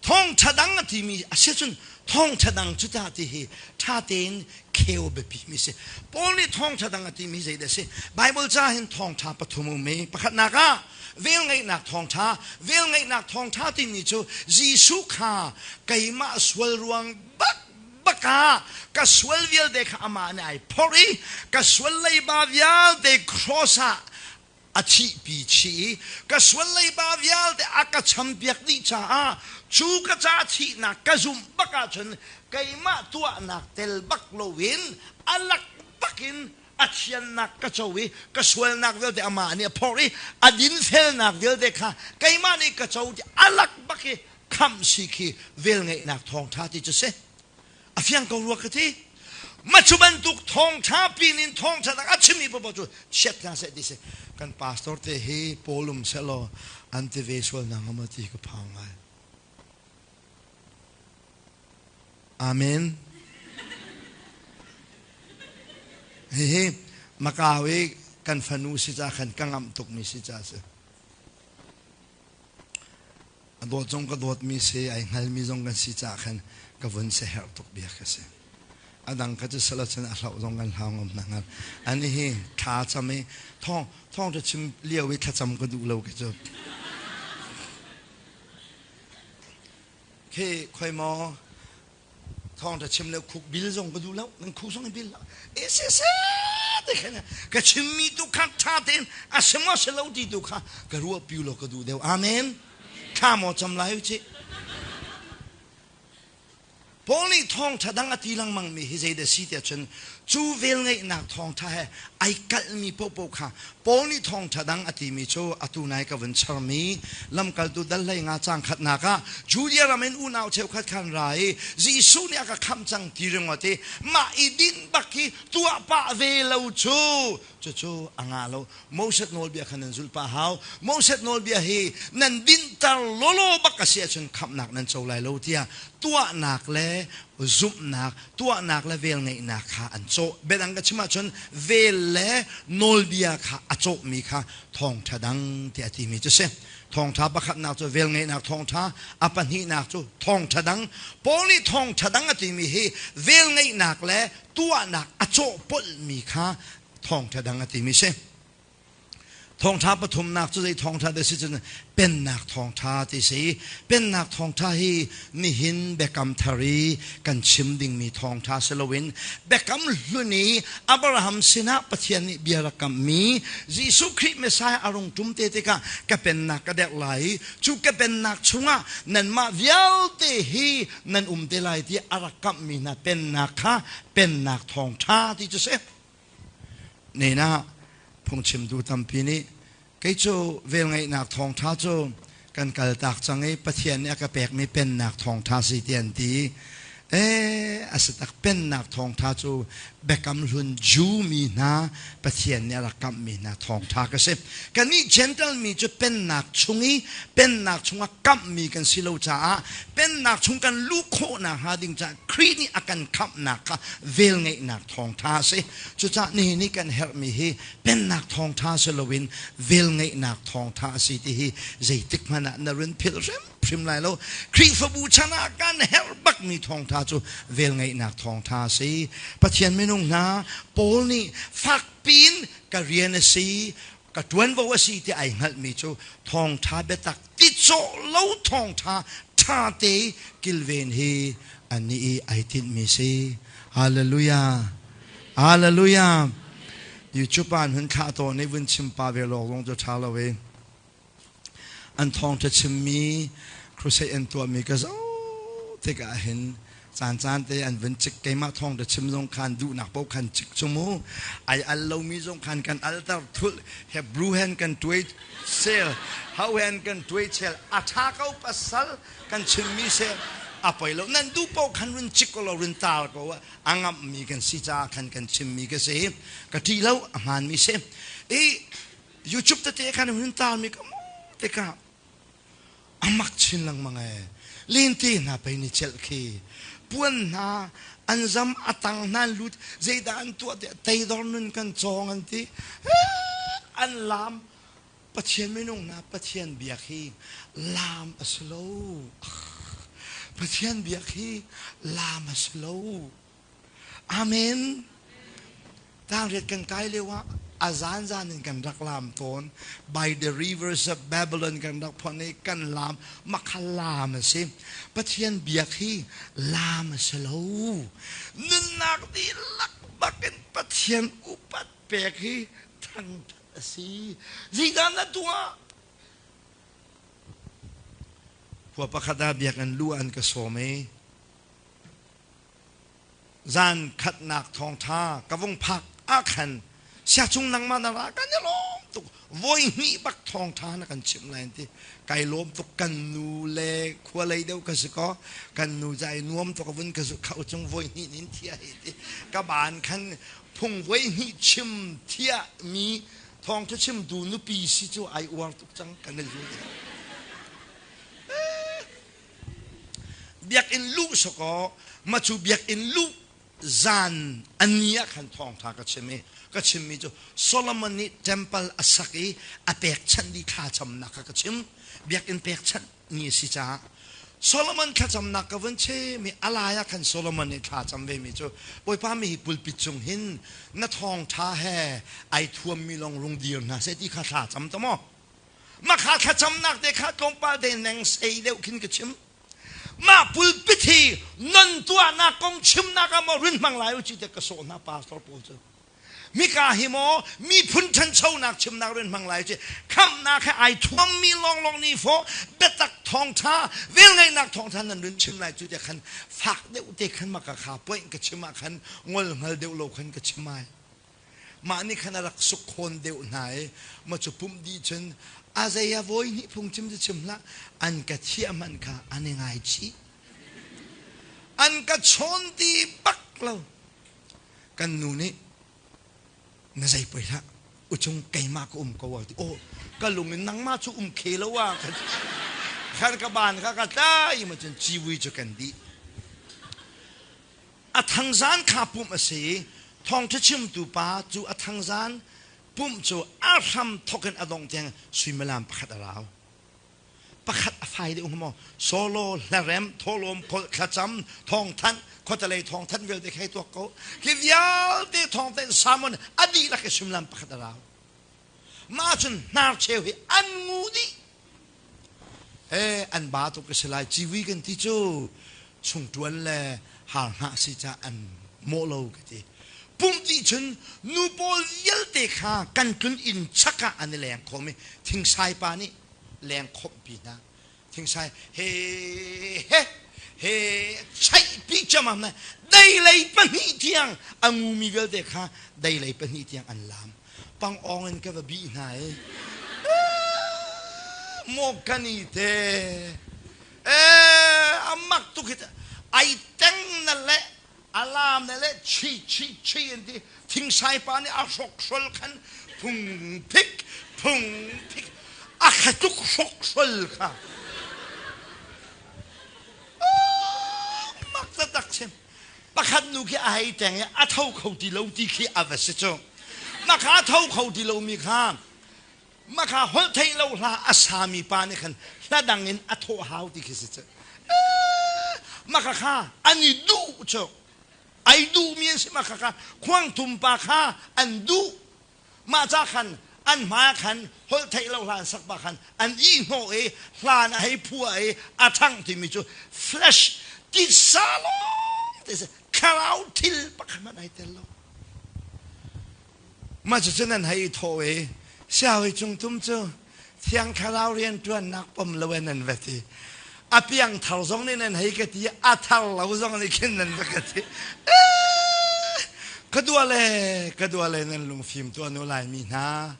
Thawngṭha dang a timi a si cun thawngṭha dang cu ta ti hi ṭha tein kheu biapi mi si. Paul nih thawngṭha dang a timi zeidah a si? Bible ca hin thawngṭha pathum um i pakhatnak ah velngeihnak thawngṭha velngeihnak thawngṭha timi cu Jesuh kha keimah sual ruang bak bak ah ka sual vialte kha amah nih ai phorh i ka sual leiba vialte cross ah a thihpi chih i ka sual leiba vialte a ka champiak dih caah cu ka ca thihnak ka zumh bak ahcun keimah tuahnak tel bak loin a lak bakin a thiannak ka co i ka sualnak vialte amah nih a phorh i a dinfelnak vialte kha keimah nih ka co ti a lak bak i khamh si khi velngeihnak thawngṭha ti cu si. A fiang ko rua ka ti. Ma cu bantuk thawngṭha pin in thawngṭha dang a chimmi paoh cu chiat hna seh ti si. Kan pastor te hi Paul um sehlaw an ti ve sual na ngam ti ka phang ngai. Amen. Hihi Macau i kan fanu si ca khan ka ngamh tukmi si ca si. A dawt zong ka dawtmi si, ai hngalmi zong kan si caah khan ka vun siaherh tuk bia ka si. A dang kha cu sala cun a hlauh zong kan hlau ngam hna ngal. Ani hi thla cam i thawng thawng ṭha chim lio i thlacam ka duh lo ke cu. Khi khoi maw thawngṭha chim le khuk bil zong ka duh lo nan khuk zong i bil lo e se se te khan ka chimmi tu kha ṭha tein a si maw si lo ti tu kha ka ruah piu lo ka duh deuh amen thla maw cam lai u cih Paul nih thawngṭha dang a ti lengmang mi hi zeidah si tiah cun cu velngeihnak thawngṭha he ai kalhmi paohpaoh kha Paul nih thawngṭha dang a timi cu atu nai ka vun charmi lamkaltu dal 15 caang khatnak ah Judea ram in unau cheukhat khan ra i Jesuh nih a ka khamh cang ti ringawt i mah i dinh bak hi tuah pah ve lo cu cucu a ngah lo. Moses nawlbia kha nan zulh pah hau. Moses nawlbia hi nan dinhter lawlaw bak a si ahcun khamhnak nan co lai lo tiah tuahnak le zumhnak, tuahnak le velngeihnak kha an cawh. Biadang ka chim ahcun vel le nawlbia kha a cawhmi kha thawngṭha dang tiah a timi cu si. Thawngṭha pakhatnak cu velngeihnak thawngṭha, a pahnihnak cu thawngṭha dang. Paul nih thawngṭha dang a timi hi velngeihnak le tuahnak a cawhpolhmi kha thawngṭha dang a timi si. Thawngṭha pathumnak cu zei thawngṭha dah si cun pennak thawngṭha ti si. Pennak thawngṭha hi nihin biakam thar i kan chim dingmi thawngṭha si loin biakam hlun i Abraham sinah Pathian nih bia rak kamhmi Jesuh Khrih Messiah a rung ṭum te tikah ka pennak ka derh lai i cu ka pennak chungah nanmah vialte hi nan um te lai tiah a rak kamhmi hna pennak kha pennak thawngṭha ti cu si. Nena phungchimtu tampi nih kei cu velngeihnak thawngṭha cu kan kaltak cang i Pathian nih a ka pekmi pennak thawngṭha si ti an ti. Ee, a si tak pennak thawngṭha cu Biakam Hlun Jew mi hna Pathian nih a rak kamhmi hna thawngṭha ka si. Kannih Gentile mi cu pennak chung i pennak chungah kamhmi kan si lo caah pennak chung kan luh khawhnak hnga ding caah Khrih nih a kan khamhnak kha velngeihnak thawngṭha a si. Cucaah nihin i kan herhmi hi pennak thawngṭha si loin velngeihnak thawngṭha a si ti hi zeitik hmanh ah na run philh hrimhrim lai lo. Khrihfabu chan ah kan herh bakmi thawngṭha cu velngeihnak thawngṭha a si. Pathian minung hna Paul nih fakpiin ka rian a si, ka ṭuanvo a si ti ai hngalhmi cu thawngṭha biatak ti cawh lo thawngṭha ṭhate kilven hi anih i ai tinhmi si. Hallelujah. Hallelujah. YouTube ah an hun thlah tawn i vun chim pa ve lawng zong cu ṭha lo i an thawngṭha chimmi crusade an tuahmi ka zoh tikah hin caan caan te an vun cik keimah thawngṭha chim zong khan duhnak paoh khan cik cu mu ai al lomi zong khan kan alter thulh Hebrew hen kan tuai sel how hen kan tuai chel a ṭha ko pasal kan chimmi se a poi lo nan duh paoh khan run cik ko lo run tar ko a ngamhmi kan si caah khan kan chimmi ka si ka ṭih lo a hmaanmi si i YouTube tete khan hun tarmi ka mu tikah a mak chin lengmang ee lente hna pei ni celh khi puan hna an zam a tang hna an lut zeidah an tuah tiah teidor nun kan cawng an ti an lam Pathian minung hna Pathian biak hi laam a si lo Pathian biak hi laam a si lo Amen. Tangriat kan kai lio ah a zan zan in kan rak laam tawn. By the rivers of Babylon kan rak phon i kan laam makha laam a si. Pathian biak hi laam a si lo. Nunnak dihlak bakin Pathian upat pek hi thangthat a si. Zeidah na tuah? Khua pakhat ah biakinn lu an ka sawm i Zan khatnak thawngṭha ka vung phak ah khan siachung nangmah na ra kan i lawm tuk voi hnih bak thawngṭha na kan chimh lai an ti kai lawm tuk kan nu le khua lei deuh ka si kaw kan nu ca i nuam tuk a vun ka zu kho cung voi hnih nin thia hi ti ka ban khan phung voi hnih chim thia mi thawngṭha chimtu nupi si cu ai uar tuk cang kan i zu Biakinn luh sawkaw ma cu biakinn luh zan a ni ah khan thawngṭha ka chim i ka chimmi cu Solomon nih temple a sak i a pekchanh dih thlacamnak kha ka chim. Biakinn pekchanh ni a si caah Solomon thlacamnak ka vun chim i a lai ah khan Solomon nih thlacam vemi cu Bawipa mi hi pulpit cung hin na thawngṭha he ai thuammi lawng rung dir hna seh ti kha thlacam ta maw? Makha thlacamnak te kha tlawmpal te neng sei deuh khin ka chim. Mah pulpit hi non tuahnak kong chimnak ah maw rin hmang lai u ci te ka sawh hna pastor pawl cu. Mika hi maw miphun ṭhanchonak chimnak rin hmang lai ci khamhnak he ai thuammi lawnglawng nih fawh biatak thawngṭha velngeihnak thawngṭha nan rin chim lai cu te khan fak deuh te khan maka kha point ka chim ah khan ngol hngal deuh lo khan ka chim ai. Mah nih khan a rak sukhawn deuh hna i maw cu pumh dih cun a zei a vawi hnih phungchim cu chim hlah an ka thiah hmanh kha an i ngaichih. An ka chawn ti bak lo. Kan nu nih na zei poi hlah uchung keimah ka um ko a ti. Aw ka lung in nangmah cu um khe lo a khan ka ban kha ka tlai ma cun civui cu kan dih. A thangzan kha pumh a si i thawngṭha chimtu pa cu a thangzan pumh cu a hram thawk in a dongh tiang suimilam pakhat a rau. Pakhat a fai deuh hnga maw? Solo, hlarem, thawhlawm, thlacam, thawngthanh, khuatelei thawngthanh vialte khi tuak ko. Hi vialte thawngthanh sermon a dihlak i suimilam pakhat a rau. Mah cun hnarcheu hi an ngu dih. An ba tuk a si lai. Civi kan ti cu chungṭuan le har hngah si caah an mawh lo ka ti. Pumh dih cun nu pawl vialte kha kan tlun inn chak ah an i leng khawm i thingsai pa nih leng khawmhpi hna. Thingsai he he he chaihpi ciammam na deilei pahnih tiang a ngumi vialte kha deilei pahnih tiang an lam. Pangawng in ka va bih hna i maw kan i te a mak tuk hi ai teng na le alam na le chi chi chi an ti. Thingsai pa nih a hrokhrol khan phung phik phung phik a khatuk hrokhrol kha mak taktak chim. Pakhat nu khi a hei teng i a tho kho ti lo ti khi a va si cu. Mah kha a tho kho ti lomi kha mah kha holh theih lo hla a sami pa nih khan hla dang in a thawh hau ti khi si cu. Mah kha kha an i duh cu. Ai duhmi an si. Mah kha kha khuangtum pa kha an duh. Mah ca khan an hma khan holh theih lo hlan sak pa khan an ihhnawh i hlan a hei phuah i a ṭhangh timi cu flesh titsa lawng te si, thlarau thil pakhat hmanh ai tel lo. Mah cucu nan hei i thawh i siawi cungtum cu Thiang Thlarau rianṭuannak pom lo in nan va ti. A piang thar zong nih nan hei ka ti, a thar lo zong nih khin nan va ka ti. Ka dua le ka dua le nan lungfim tuah nu Laimi hna.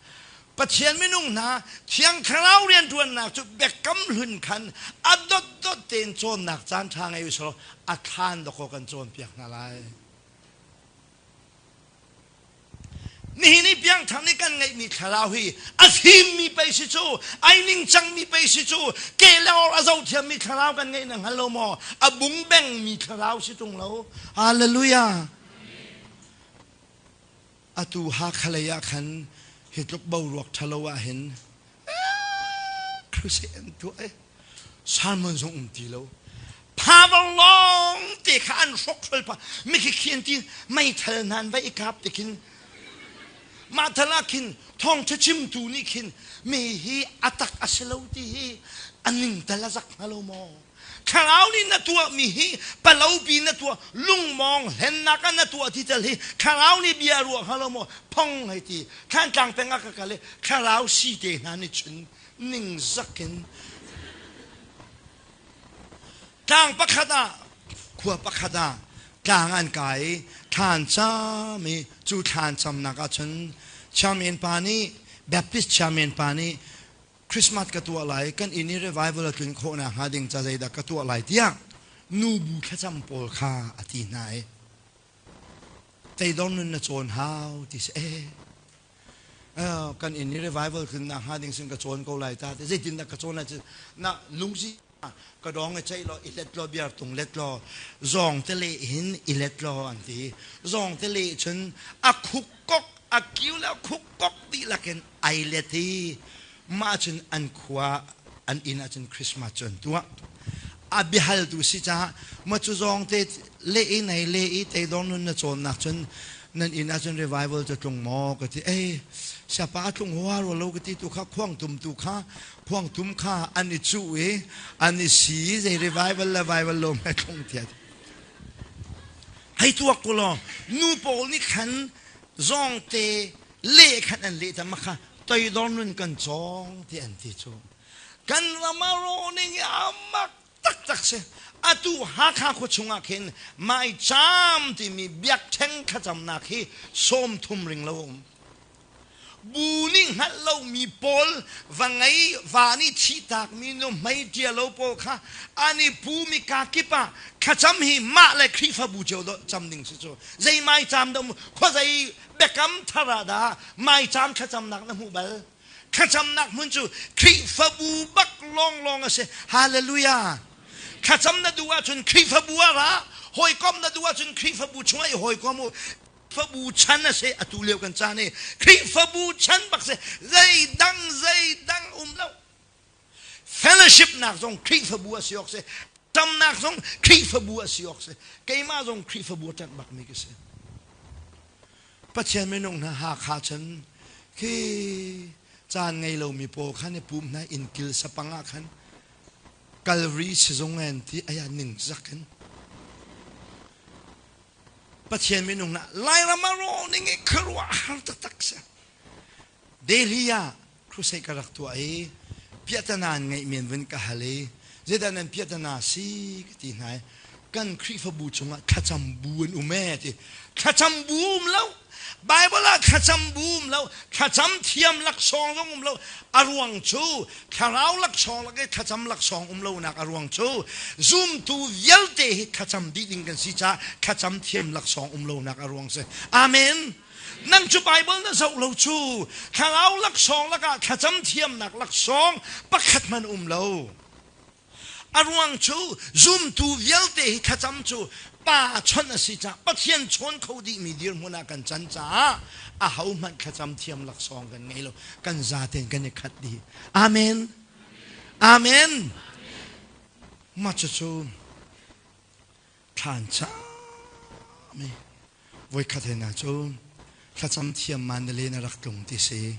Pathian minung hna Thiang Thlarau rianṭuannak cu biakam hlun khan a dotdot tein cawnnak caan ṭha ngei usulaw a thlan dawkaw kan cawnpiak hna lai. Nihin i piangthar nih kan ngeihmi thlarau hi a fimmi pei si cu, ai ningcangmi pei si cu, ke le or a zohthiammi thlarau kan ngeih na hngal lo maw? A bung bengmi thlarau si ṭung lo. Hallelujah. Atu Hakha lei ah khan hi tluk boruak ṭhalo ah hin crusade an tuah i sermon zong um ti lo. Power lawng te kha an hrokhrol pa mikhi khi an ti meithal hna an va i kap ti khin mah thal ah khin thawngṭha chimtu nih khin mi hi a tak a si lo ti hi a ning tal a zak hnga lo maw? Thlarau nih na tuahmi hi palopi na tuah lungmawng hlennak ah na tuah ti tal hi thlarau nih bia ruah hnga lo maw? Phong hei ti Thlantlang peng ah ka kal i thlarau si te hna nih cun ningzak in tlang pakhat ah khua pakhat ah tlang an kai i thlan cam i cu thlan camnak ah cun chairman pa nih Baptist chairman pa nih Christmas ka tuah lai, kan inn i revival a tlun khawh nakhnga ding ca zeidah ka tuah lai tiah nubu thlacam pawl kha a ti hna i teidor nun na cawn hau ti si. Kan inn i revival tlun nakhnga ding sin ka cawn ko lai ta te zeitindah ka cawn lai na lungsi ka dong i ceih law i let law biar tung let law zawng te le hin i let law an ti. Zawng te le cun a khuk kok a kiu le a khuk kok dihlak in ai let i mah cun an khua an inn ah cun Christmas cu an tuah. A biahaltu si caah ma cu zawng te le i nei le i teidor nun na cawnnak cun nan inn ah cun revival cu tlung maw ka ti. Ei siapa a tlung hua rua lo ka ti tu kha khuang tum tu kha khuangtum kha an i cuh i an i si i zei revival le vival lo hme tlung tiah hei tuak ko law nu pawl nih khan zawngte le khan an leh ta kha toidor nun kan cawng ti an ti cu. Kan ram a rawh ning i a mak taktak si. Atu Hakha khua chungah khin maicaam timi biakṭheng thlacamnak hi 30 ring lo a um. Bu nih hngalh lomi pawl va ngei va nih thihtakmi nu hmei ṭia lo pawl kha an i pumi kakip ah thlacam hi mah le Khrihfabu cio dawh cam ding si cu. Zei maicaam dah khuazei biakam thar ah dah maicaam thlacamnak na hmuh bal? Thlacamnak hmun cu Khrihfabu bak lawnglawng a si. Hallelujah. Thlacam na duh ahcun Khrihfabu ah ra, hawikom na duh ahcun Khrihfabu chungah i hawikom u. Khrihfabu chan a si atu lio kan caan hi. Khrihfabu chan bak si. Zeidang zeidang um lo. Fellowship nak zong Khrihfabu a si awk si. Tamnak zong Khrihfabu a si awk si. Keimah zong Khrihfabu a ṭanh bakmi ka si. Pathian minung hna Hakha cun khi caan ngei lomi pawl khan i pum hna inn kil sapang ah khan Calvary sizung en ti aya ning zak in Pathian minung na Lairam a rawh ning i khuaruah har taktak si. Delhi ah crusade ka rak tuah i piahtana an ngeih men vun ka hal i zeidah nan piahtana si ka ti hna i kan Khrihfabu chungah thlacam bu an um ee ti thlacam bu um lo Bible ah thlacam bu um lo thlacam thiam laksawng zong um lo a ruang cu thlarau laksawng lak i thlacam laksawng um lonak a ruang cu zumtu vialte hi thlacam dih ding kan si caah thlacam thiam laksawng um lonak a ruang si amen Nang cu Bible na zoh lo cu thlarau laksawng lakah thlacam thiamnak laksawng pakhat hmanh um lo. A ruang cu zumtu vialte hi thlacam cu pa chawnh a si caah Pathian chawn kho dihmi dirhmun ah kan can caah ahohmanh thlacam thiam laksawng kan ngei lo. Kan zaten kan i khat dih. Amen. Amen. Mah cucu thlan cami voikhat he na cu thlacam thiam Mandalay na rak tlung ti si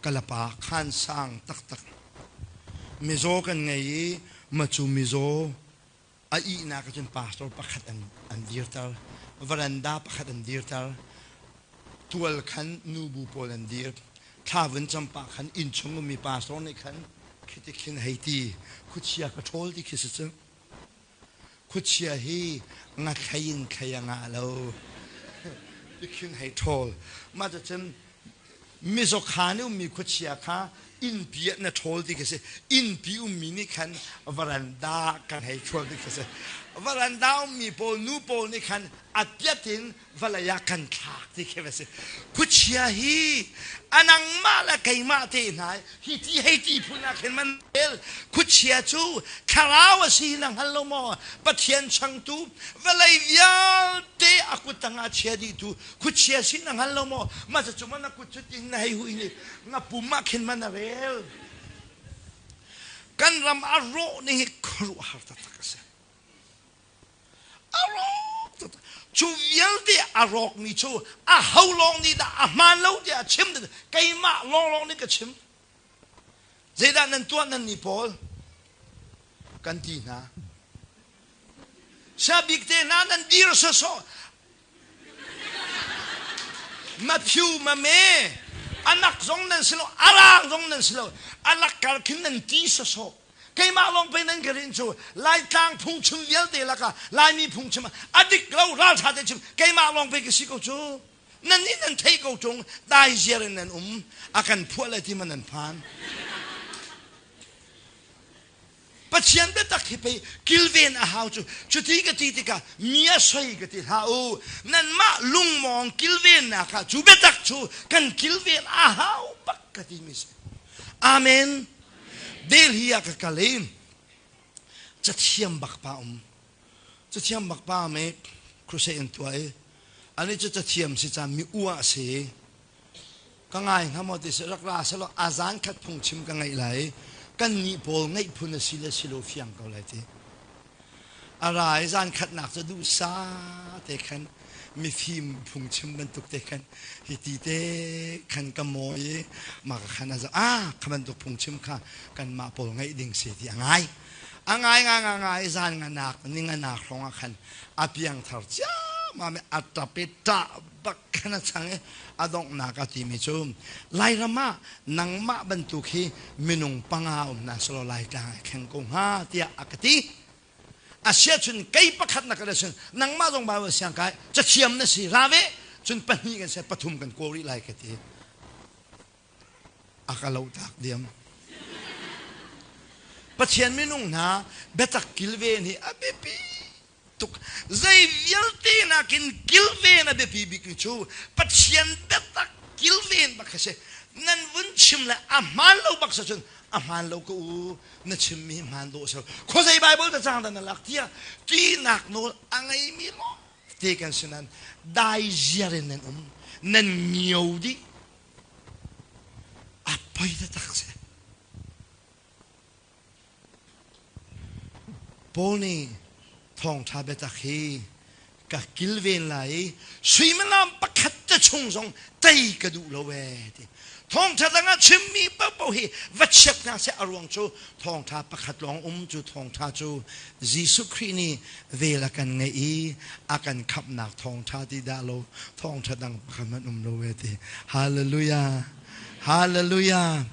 kalapa khan sang taktak mizaw kan ngei i macu mizaw a ihnak cun pastor pakhat an an dirter varanda pakhat an dirter tual khan nubu pawl an dir thla vun campa khan inn chung ummi pastor nih khan khiti khin hei ti khuachia ka ṭhawl ti khi si cu Khuachia hi ngathlei in thlei a ngah lo. Tikhin hei ṭhawl. Mah cucun mizaw khaan i ummi khuachia kha innpi ah na ṭhawl ti khi si. Innpi ummi nih khan varanda kan hei ṭhawl ti khi si. Varanda ummi pawl nu pawl nih khan a piat in vawlei ah kan thlak ti khi va si. Khuachia hi a nangmah le keimah te hna hi ti hei ti phun ah khin man rel. Khuachia cu thlarau a si na hngal lo maw? Pathian changtu vawlei vialte a kut tangah chia dihtu khuachia si na hngal lo maw? Mah cu man a kut cu tin na hei hui ni na pum ah khin man a rel. Kan ram a rawh ni hi khuaruahhar taktak a si. A rawk cu vialte a rawkmi cu a ho lawng nih dah a hmaan lo tiah a chim keimah lawnglawng nih ka chim zeidah nan tuah nan nih pawl kan ti hna siabik te hna nan dir sawsawh Matthew mame anak zong nan si lo arang zong nan si lo alak kar khin nan ti sawsawh keimah lawng pei nan ka rin cu Laitlang phungchim vialte lakah Laimi phungchim a dik lo ralṭha te chim keimah lawng pei ka si ko cu nan nih nan theih ko ṭung dai ziar in nan um a kan phuah le ti ma nan phan Pathian biatak hi pei kilven a hau cu cuti ka ti tikah mi a soi ka ti hlah u nanmah lungmawng kilvennak ah cu biatak cu kan kilven a hau bak ka ti mi si amen Delhi ah ka kal i cathiam bak pa um cathiam bak pa me crusade in tuah i ani cu cathiam si caan mi uah si Ka ngai hnga maw ti si rak ra selaw a zan khat phungchim ka ngaih lai kan nih pawl ngaih phun a si le si lo fiang ko lai ti. A ra i zan khatnak cu duhsa te khan mifim phungchim bantuk te khan hi ti te khan ka mawi i mah ka khan a zoh ah kha bantuk phungchim kha kanmah pawl ngaih ding si ti a ngai. A ngai nga nga ngai zan nganak ni nganak hrawng ah khan a piangthar ciammam i a ṭap i ṭah bak khan a chang i a donghnak a timi cu Lairam ah nangmah bantuk hi minung panga um hna selaw Laitlang ai thleng ko hnga tiah a ka ti. A sia cun kei pakhat na ka cun nangmah zong Bible siang kai cathiam na si ra ve cun pahnih kan si pathum kan kawl rih lai ka ti. A ka lohtak diam. Pathian minung hna biatak kilven hi a biapi tuk. Zei vialte nakin kilven a biapi bikmi cu Pathian biatak kilven bak a si. Nan vun chim le a hmaan lo bak sa cun a hmaan lo ka u na chimmi hi hmaan dawh a si lo. Khuazei Bible ta cang dah na lak tiah tinak nawl a ngeimi lawng te kan si nain dai ziar in nan um nan ngio dih a poi taktak si. Paul nih thawngṭha biatak hi ka kilven lai i suimilam pakhat te chung zong tei ka duh lo ee ti. Thawngṭha dang ah chimmi paohpaoh hi va chiat hna seh a ruang cu thawngṭha pakhat lawng um cu thawngṭha cu Jesuh Khrih nih vel a kan ngeih i a kan khamhnak thawngṭha ti dah lo thawngṭha dang pakhat hmanh um lo ee ti. Hallelujah! Hallelujah!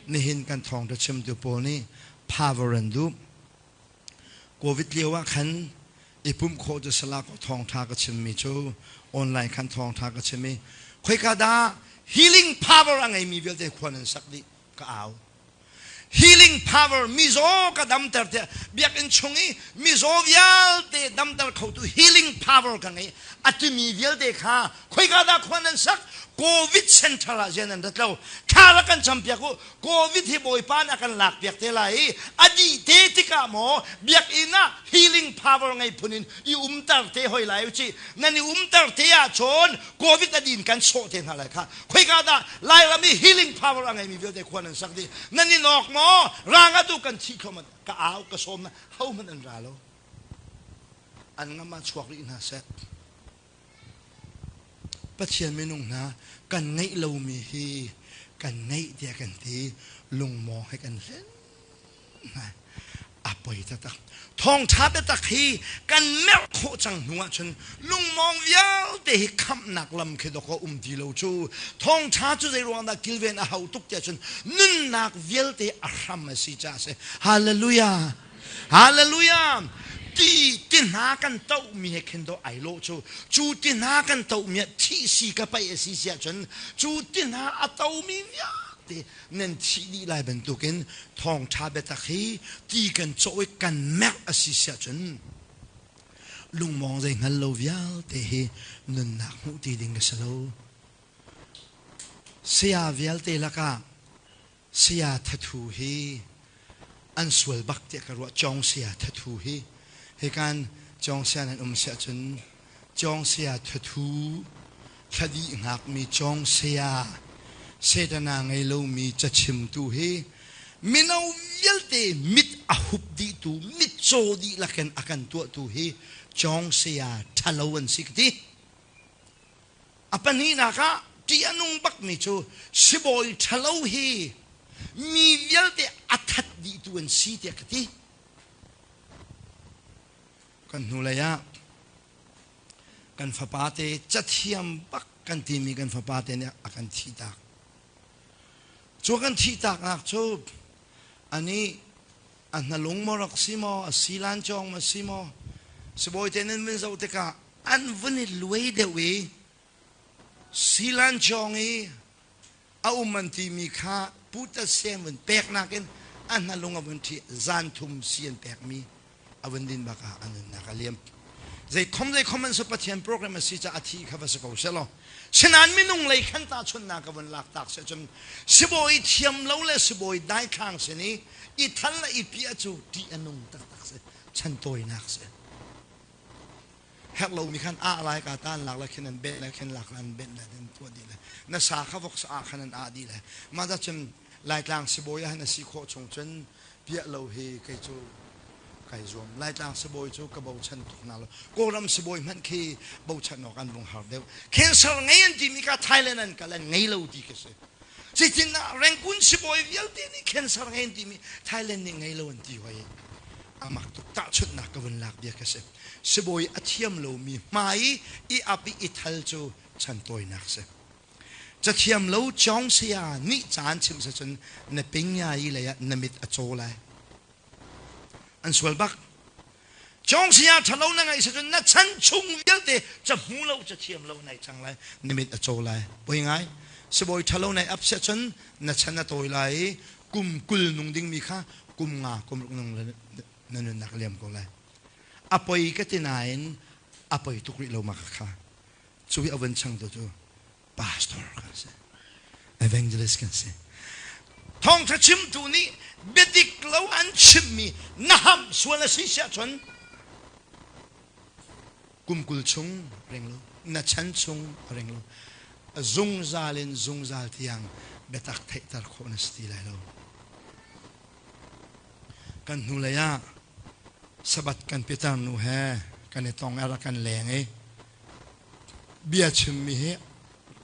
Nihin kan thawngṭha chimtu pawl nih power an duh. Covid lio ah khan i pumh khawh cu sala ko thawngṭha ka chimmi cu online khan thawngṭha ka chim i khoika dah healing power a ngeimi vialte khua nan sak dih ka au. Healing power mizaw ka damter tiah biakinn chung i mizaw vialte damter khotu healing power ka ngei a timi vialte kha khoika dah khua nan sak COVID center ah zian nan rat lo thla rak kan campiak u COVID hi Bawipa nih a kan lakpiak te lai i a dih te tikah maw biakinn ah healing power ngei phun in i umter te hoi lai u ci nan i umter te ahcun COVID a din kan sawh te hna lai kha khoika dah Lairam i healing power a ngeimi vialte khua nan sak dih nan i nawk maw rang atu kan thi thluahmah ka au ka sawm na hohmanh an ra lo an ngam ah chuak rih hna seh Pathian minung hna kan ngeih lomi hi kan ngeih tiah kan ti lungmawng he kan hlen hna a poi taktak thawngṭha biatak hi kan merh khawh cang hnu ahcun lungmawng vialte hi khamhnak lam khi dawk a um ti lo cu thawngṭha cu zei ruang dah kilven a hau tuk tiah cun nunnak vialte a hram a si caah a si hallelujah Hallelujah! Ti ti hna kan tohmi he khin dawh ai lawh cu. Cu ti hna kan tohmi ah thih si ka paih a si si ahcun cu ti hna a tomi vialte nan thih dih lai bantukin thawngṭha biatak hi ti kan cawh i kan merh a si si ahcun lungmawng zei hngal lo vialte hi nunnak hmuh ti ding ka si lo. Saya vialte lakah Saya Thathu hi an sual bak tiah ka ruah. Cawng Saya Thathu hi hikan Cawng Saya nan um siah cun Cawng Saya Thathu thladih hngakmi Cawng Saya Setana ngei lomi cachimtu hi mino vialte mit a hup dihtu mitcaw dihlak in a kan tuahtu hi Cawng Saya ṭhalo an si ka ti. A pahnihnak ah ṭih a nung bakmi cu sibawi ṭhalo hi mi vialte a that dihtu an si tiah ka ti. Kan hnulei ah kan fapate cathiam bak kan timi kan fapate nih a kan thihtak. Cu kan thihtaknak cu anih a hnalung maw rak si maw, a silan cawng maw si maw, sibawi te nan vun zoh tikah an vun i luai deuh i silan cawng i a um an timi kha putasem vun pek nakin a hnalung a vun ṭhi zan thum si an pekmi a vun din bak ah a nunnak a liam zeikhom zeikhom an si Pathian program a si caah a thi kha va si ko selaw sinain minung lei khan tahchunhnak ka vun lak tak se cun sibawi thiam lo le sibawi daithlang sin i i thal le i piah cu ṭih a nung taktak si chan tawinak si herh lomi khan ah lai ka tan lak le khin an benh le khin lak an benh le an tuah dih le na sa kha vok sa ah khan an ah dih le mah dah cun Laitlang sibawi ah hin a si khawh chung cun piah lo hi kei cu kai zuam Laitlang sibawi cu ka bochan tuk hna lo Kawlram sibawi hmanh khi bochan awk an vung har deuh cancer ngei an timi ka Thailand an kal an ngei lo ti ka si Zeitin ah Rangoon sibawi vialte nih cancer ngei an timi Thailand nih ngei lo an ti hoi amak tuk tahchunhnak ka vun lak bia ka si sibawi a thiam lomi hmai i ap i i thal cu chantawinak si cathiam lo chong saya nih caan chim sa cun na pingya i lei ah na mit a caw lai an sual bak chong saya ṭhalo na ngaih sa cun na chan chung vialte ca hmu lo ca thiam lo nai cang lai na mit a caw lai poi ngai sibawi ṭhalo nai ap sia cun na chan a tawi lai i kum 20 nung dingmi kha kum nga kum ruk nung na nunnak liam ko lai a poi ka ti nain a poi tuk rih lo ma kha cu hi a vun changtu cu pastor kan si evangelist kan si thawngtha chimtu nih biadik lo an chimmi na ham sual a si siah cun kum 20 chung ring lo na chan chung ring lo zungzal in zungzal tiang biatak theihter khawh na si ti lai lo kan hnulei ah. Sabbath kan pitar nu he kan i tong i a rak kan leng i bia chimmi hi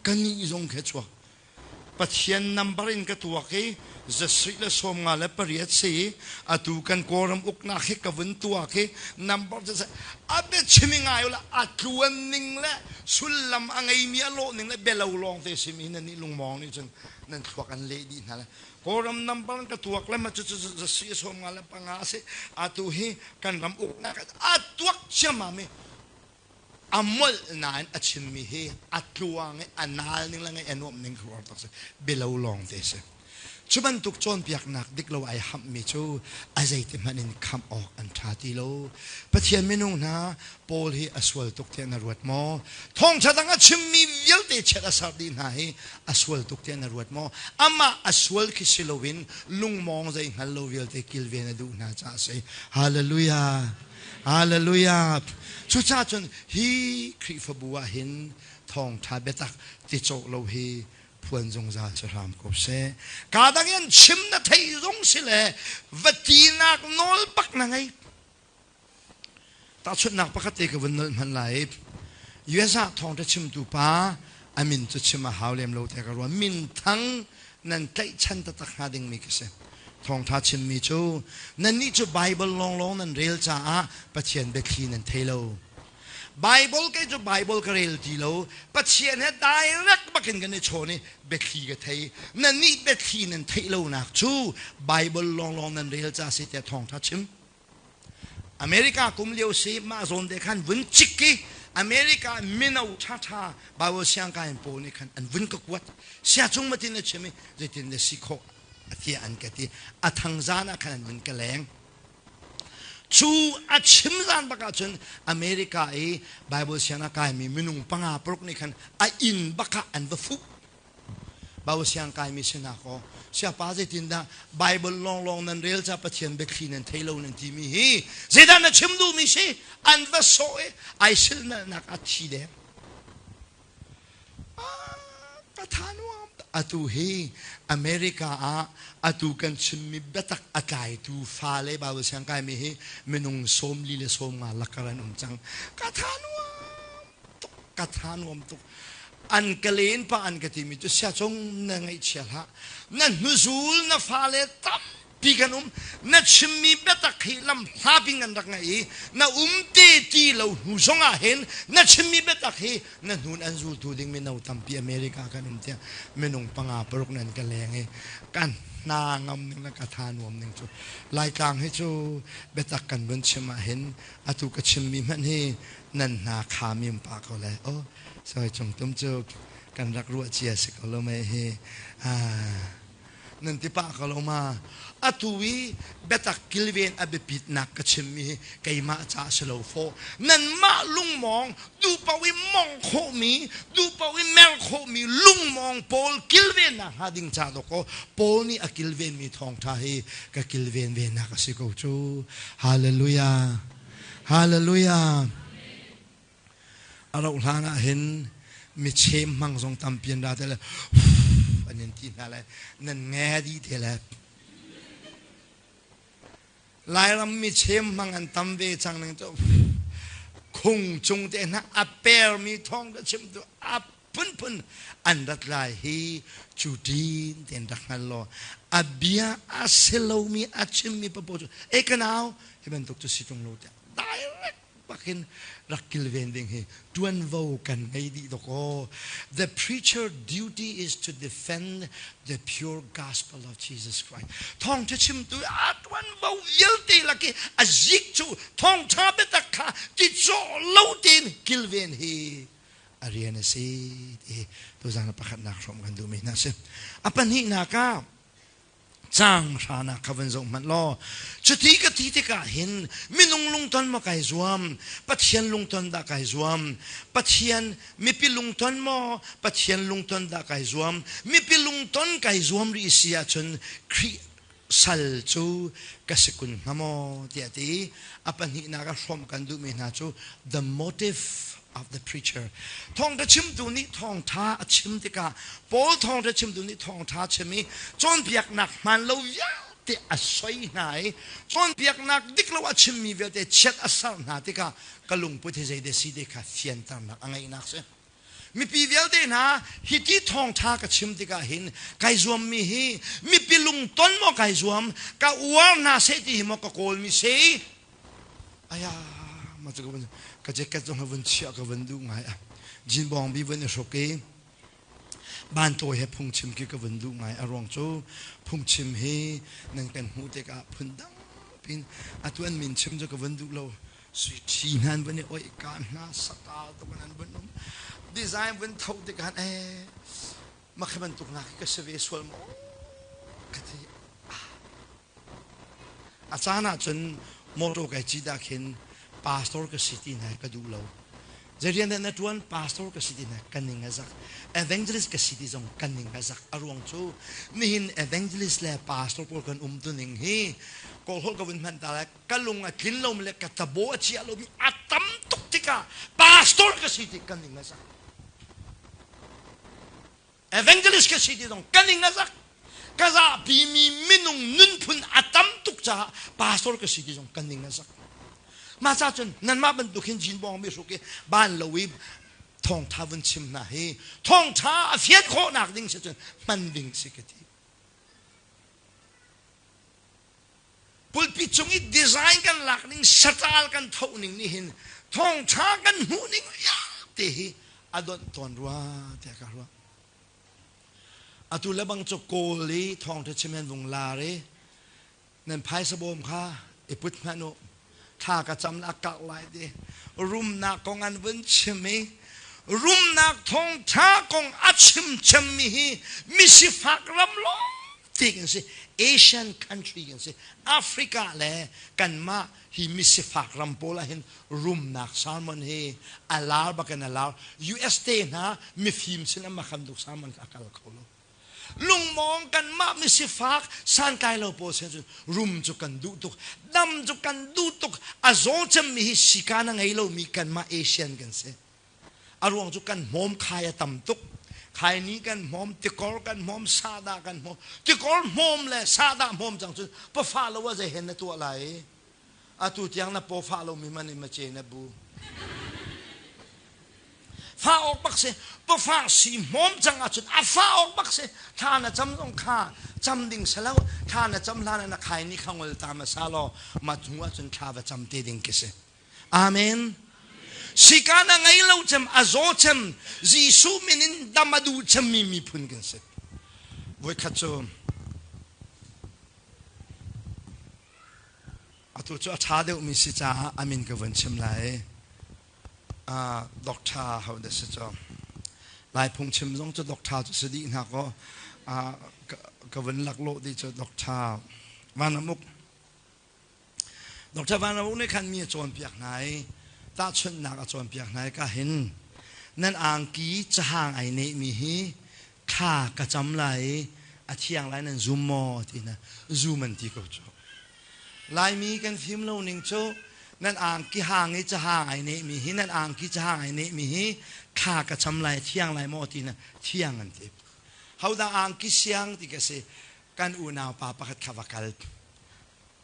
ka nih zong khi a chuak. Pathian number in ka tuak i zasarih le 58 si i atu kan Kawlram uknak hi ka vun tuak i number cu a biachim i ngai ula a tluan ning le sullam a ngeimi a lawh ning le bialo lawng te simi nan nih lungmawng nih cun nan thluak an leh dih hna le Kawlram number in ka tuak le ma cu zasarih 55 a si. Atu hi kan ram uknak a tuak ciammam i a molh nain a chimmi hi a tluang i a naal ning le ngaih a nuamh ning khuaruahhar tak si. Bialo lawng te si. Cu bantuk cawnpiaknak dik lo ai hammi cu a zeiti hmanh in khamh awk an ṭha ti lo. Pathian minung hna, Paul hi a sual tuk tiah na ruat maw? Thawngṭha dang a chimmi vialte chiat a ser dih hna hi a sual tuk tiah na ruat maw? Amah a sual khi si loin lungmawng zei hngal lo vialte kilven a duh hna caah a si. Hallelujah! Hallelujah! Cucaah cun hi Khrihfabu ah hin thawngṭha biatak ti cawh lo hi phuan zungzal cu hram ko seh. Kaa dang in chim na theih zong si le va tinak nawl bak na ngei. Tahchunhnak pakhat te ka vun nolh hmanh lai. US ah thawngṭha chimtu pa a min cu chim a hau lem lo te ka ruah. Min thang nan tlaihchan taktak hnga dingmi ka si. Thawngṭha chimmi cu nannih cu Bible lawnglawng nan rel caah Pathian biathli nan thei lo. Bible kei cu Bible ka rel ti lo. Pathian he direct bakin kan i chawn i biathli ka thei. Nannih biathli nan theih lonak cu Bible lawnglawng nan rel ca si tiah thawngṭha chim. America kum lio si mah zawn te khan vun cik i America mino ṭhaṭha Bible siangkai pawl nih khan an vun ka kuat. Sia cung matin a chim i zeitin na si khawh tiah an ka ti. A thang zan ah khan an vun ka leng. Cu a chim zan bak ahcun America i Bible siang a kaimi minung panga paruk nih khan a inn bak ah an va fuh. Bible siang kaimi sinak aw siapa zeitindah Bible lawnglawng nan rel ca Pathian biathli nan thei lo nan timi hi zeidah na chim duhmi si an va sawh i ai silnalnak a thi deng. Ka tha nuam. Atu hi America ah atu kan chimmi biatak a tlaitu fale Bible siang kaimi hi minung 40 le 50 lakar an um cang. Ka tha nuam tuk. Ka tha nuam tuk. An ka len pa an ka timi cu sia cung na ngaihchia hlah. Na hnuzul na fale tam pi kan um na chimmi biatak hi lam hlapi kan rak ngaih i na um te ti lo hnu zong ah hin na chimmi biatak hi na hnun an zultu ding mino tampi America kan um tiah minung panga paruk nan ka leng i kan hna ngam ning le ka tha nuam ning cu Laitlang hi cu biatak kan vun chim ah hin atu ka chimmi hmanh hi nan hna kha mim pa ko le oh soi cung tum cu kan rak ruah cia si ko lo mei hi ah Nan ti pah ko lo ma? Atu i biatak kilven a biapitnak ka chimmi hi keimah ca a si lo fawh. Nanmah lungmawng, duhpaoh i mong khawhmi, duhpaoh i mer khawhmi lungmawng pawl kilvennak hnga ding ca dawkaw Paul nih a kilvenmi thawngṭha hi ka kilven venak a si ko cu. Hallelujah! Hallelujah! A rauh hlan ah hin michem hmang zong tampi an ra te le an in ti hna le nan nge dih te le Lairam michem hmang an tam ve cang ning cu khung cung te hna a permi thawng ka chim tu a phunphun an rat lai hi cu tin ten rak hngal law a bia a si lomi a chimmi papo cu e ka nau hi bantuk cu si tung lo tiah direct bakin rak kilven ding hi tuanvo kan ngei dih dok aw. The preacher duty is to defend the pure gospel of Jesus Christ. Thawngtha chimtu a tuanvo vialte laki a zik cu thawngtha biatak kha ti cawh lo tein kilven hi a rian a si ti tuzan pakhatnak hrawm kan duhmi hna si. A pahnihnak ah Caang hranak kha van zoh hmanh law cuti ka ti tikah hin minung lungton maw kai zuam, Pathian lungton dah kai zuam, Pathian mipi lungton maw Pathian lungton dah kai zuam, mipi lungton kai zuam rih si ahcun Khrih sal cu ka si kun hnga maw tiah ti. A pahnihnak ah hrawmh kan duhmi hna cu the motive of the preacher. Thawngṭha chimtu nih thawngṭha a chim tikah Paul thawngṭha chimtu nih thawngṭha chim i cawnpiaknak hmaan lo vialte Te a soi hna i cawnpiaknak dik lo a chimmi vialte chiat a ser hna tikah ka lungput hi zei si te kha fianternak a ngeihnak si. Mipi vialte hna hiti thawngṭha ka chim tikah hin kai zuammi hi mipi lungton maw kai zuam ka uar hna seh ti hi maw ka kawlmi si? Aya ma cu ka jacket zong vun chiah ka vun duh ngai a jean bawng bi vun i hruk i Bantawi he phungchim khi ka vun duh ngai. A ruang cu phungchim hi nan kan hmuh tikah phundang pin atu an min chim cu ka vun duh lo. Sui ṭhi hna an vun i oih ka hna sata tuk in an vun um. Design vun tho tikah eh mah khi bantuk nak hi ka si ve sual maw ka ti. A caan ahcun motor kai cit ah khin pastor ka si ti hna ka duh lo. Zei rian dah na ṭuan? Pastor ka si ti hna ka ning a zak. Evangelist ka si ti zong ka ning a zak. A ruang cu nihin evangelist le pastor pawl kan umtuning hi kawlholh ka vun hman ta lai ka lung a tlin lomi le ka tabo a chia lomi a tam tuk tikah pastor ka si ti ka ning a zak. Evangelist ka si ti zong ka ning a zak. Ka zahpi mi minung nunphun a tam tuk caah pastor ka si ti zong ka ning a zak. Mah ca cun nanmah bantuk hin jean bawng mi hruk i ban lo i thawngtha vun chim hna hi thawngtha a fian khawhnak ding si cun hman ding si ka ti. Pulpit cung i design kan lak ning satal kan tho ning nih hin thawngtha kan hmuh ning vialte hi a donh tawn rua tiah ka ruah. Atu le bang cu kawl i thawngtha chim hen vung lar i nan phaisa bawm kha i put hmanh u thla ka cam la kak lai ti rumnak kong an vun chim i rumnak thawngtha kong a chim cemmi hi misifak ram lawng ti kan si Asian country kan si Africa le kanmah hi misifak ram pawl ah hin rumnak salmon hi a lar bakin a lar US te hna mifim sin an makhan duk salmon a kal kho lo lungmawng kanmah misifak santlai lo pawl sin cun rum cu kan duh tuk dam cu kan duh tuk a zaw cemmi hi sika na ngei lomi kanmah Asian kan si A ruang cu kan hmawm khai a tam tuk. Khaini kan hmawm, tikor kan hmawm, sahdah kan hmawm. Tikor hmawm le sahdah hmawm cang cun pafa lo ah zei hen na tuah lai? Atu tiang na paw fah lomi man in mace na bu. Fa awk bak si. Pafa si hmawm cang ahcun a fa awk bak si. Thla na cam zong kha cam ding si lo. Thla na cam hlan ah na khaini kha ngol ta hmasa law ma hnu ahcun thla va cam te ding khi si. Amen. Sika na ngei lo cem, a zaw cem, Jesuh min in dam a duh cemmi miphun kan si. Voikhat cu atu cu a ṭha deuhmi si caah a min ka vun chim lai. Doctor ho dah si cu. Lai phungchim zong cu doctor cu si dih hna kaw ka vun laklawh dih cu Doctor Van Amuk. Dr. Van Ro nih khan mi a cawnpiak hna i tahchunhnak a cawnpiak hna i ka hin nan angki cahang ai nehmi hi thla ka cam lai i a thiang lai nan zum maw ti na zum an ti ko cu. Laimi kan fim lo ning cu nan angki hang i cahang ai nehmi hi nan angki cahang ai nehmi hi thla ka cam lai thiang lai maw ti na thiang an ti. Hodah angki siang ti ka si kan unau pa pakhat kha va kal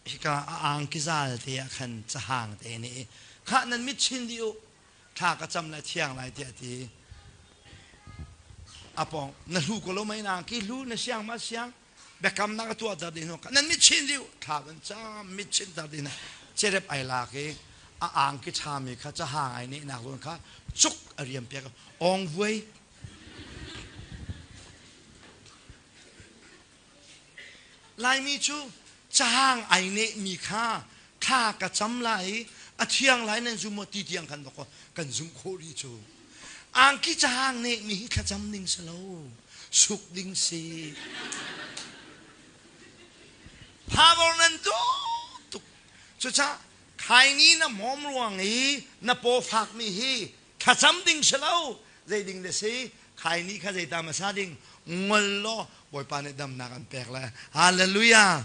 hika a angki zal te ah khan cahang te nih khah nan mit chin dih u thla ka cam lai thiang lai tiah ti a pong na hlu ko lo mei na angki hlu na siang ma siang biakam na ka tuah tar ding nan mit chin dih u thla kan cam mit chin tar ding na cerep ai lak i a angki ṭhami kha cahang ai neh nak zawn kha cuk a riam piak ong vuai Laimi cu cahang ai nehmi kha thla ka cam lai i a thiang lai nan zum maw ti tiang khan dawkaw kan zumh khawh rih cu. Angki cahang nehmi hi thlacam ding si lo, suk ding si. Power nan duh tuk. Cucaah khaini na hmawm ruang i na paw fakmi hi thlacam ding si lo zei ding le si khaini kha zeita hmasa ding ngol law bawipa nih damnak an pek le hallelujah.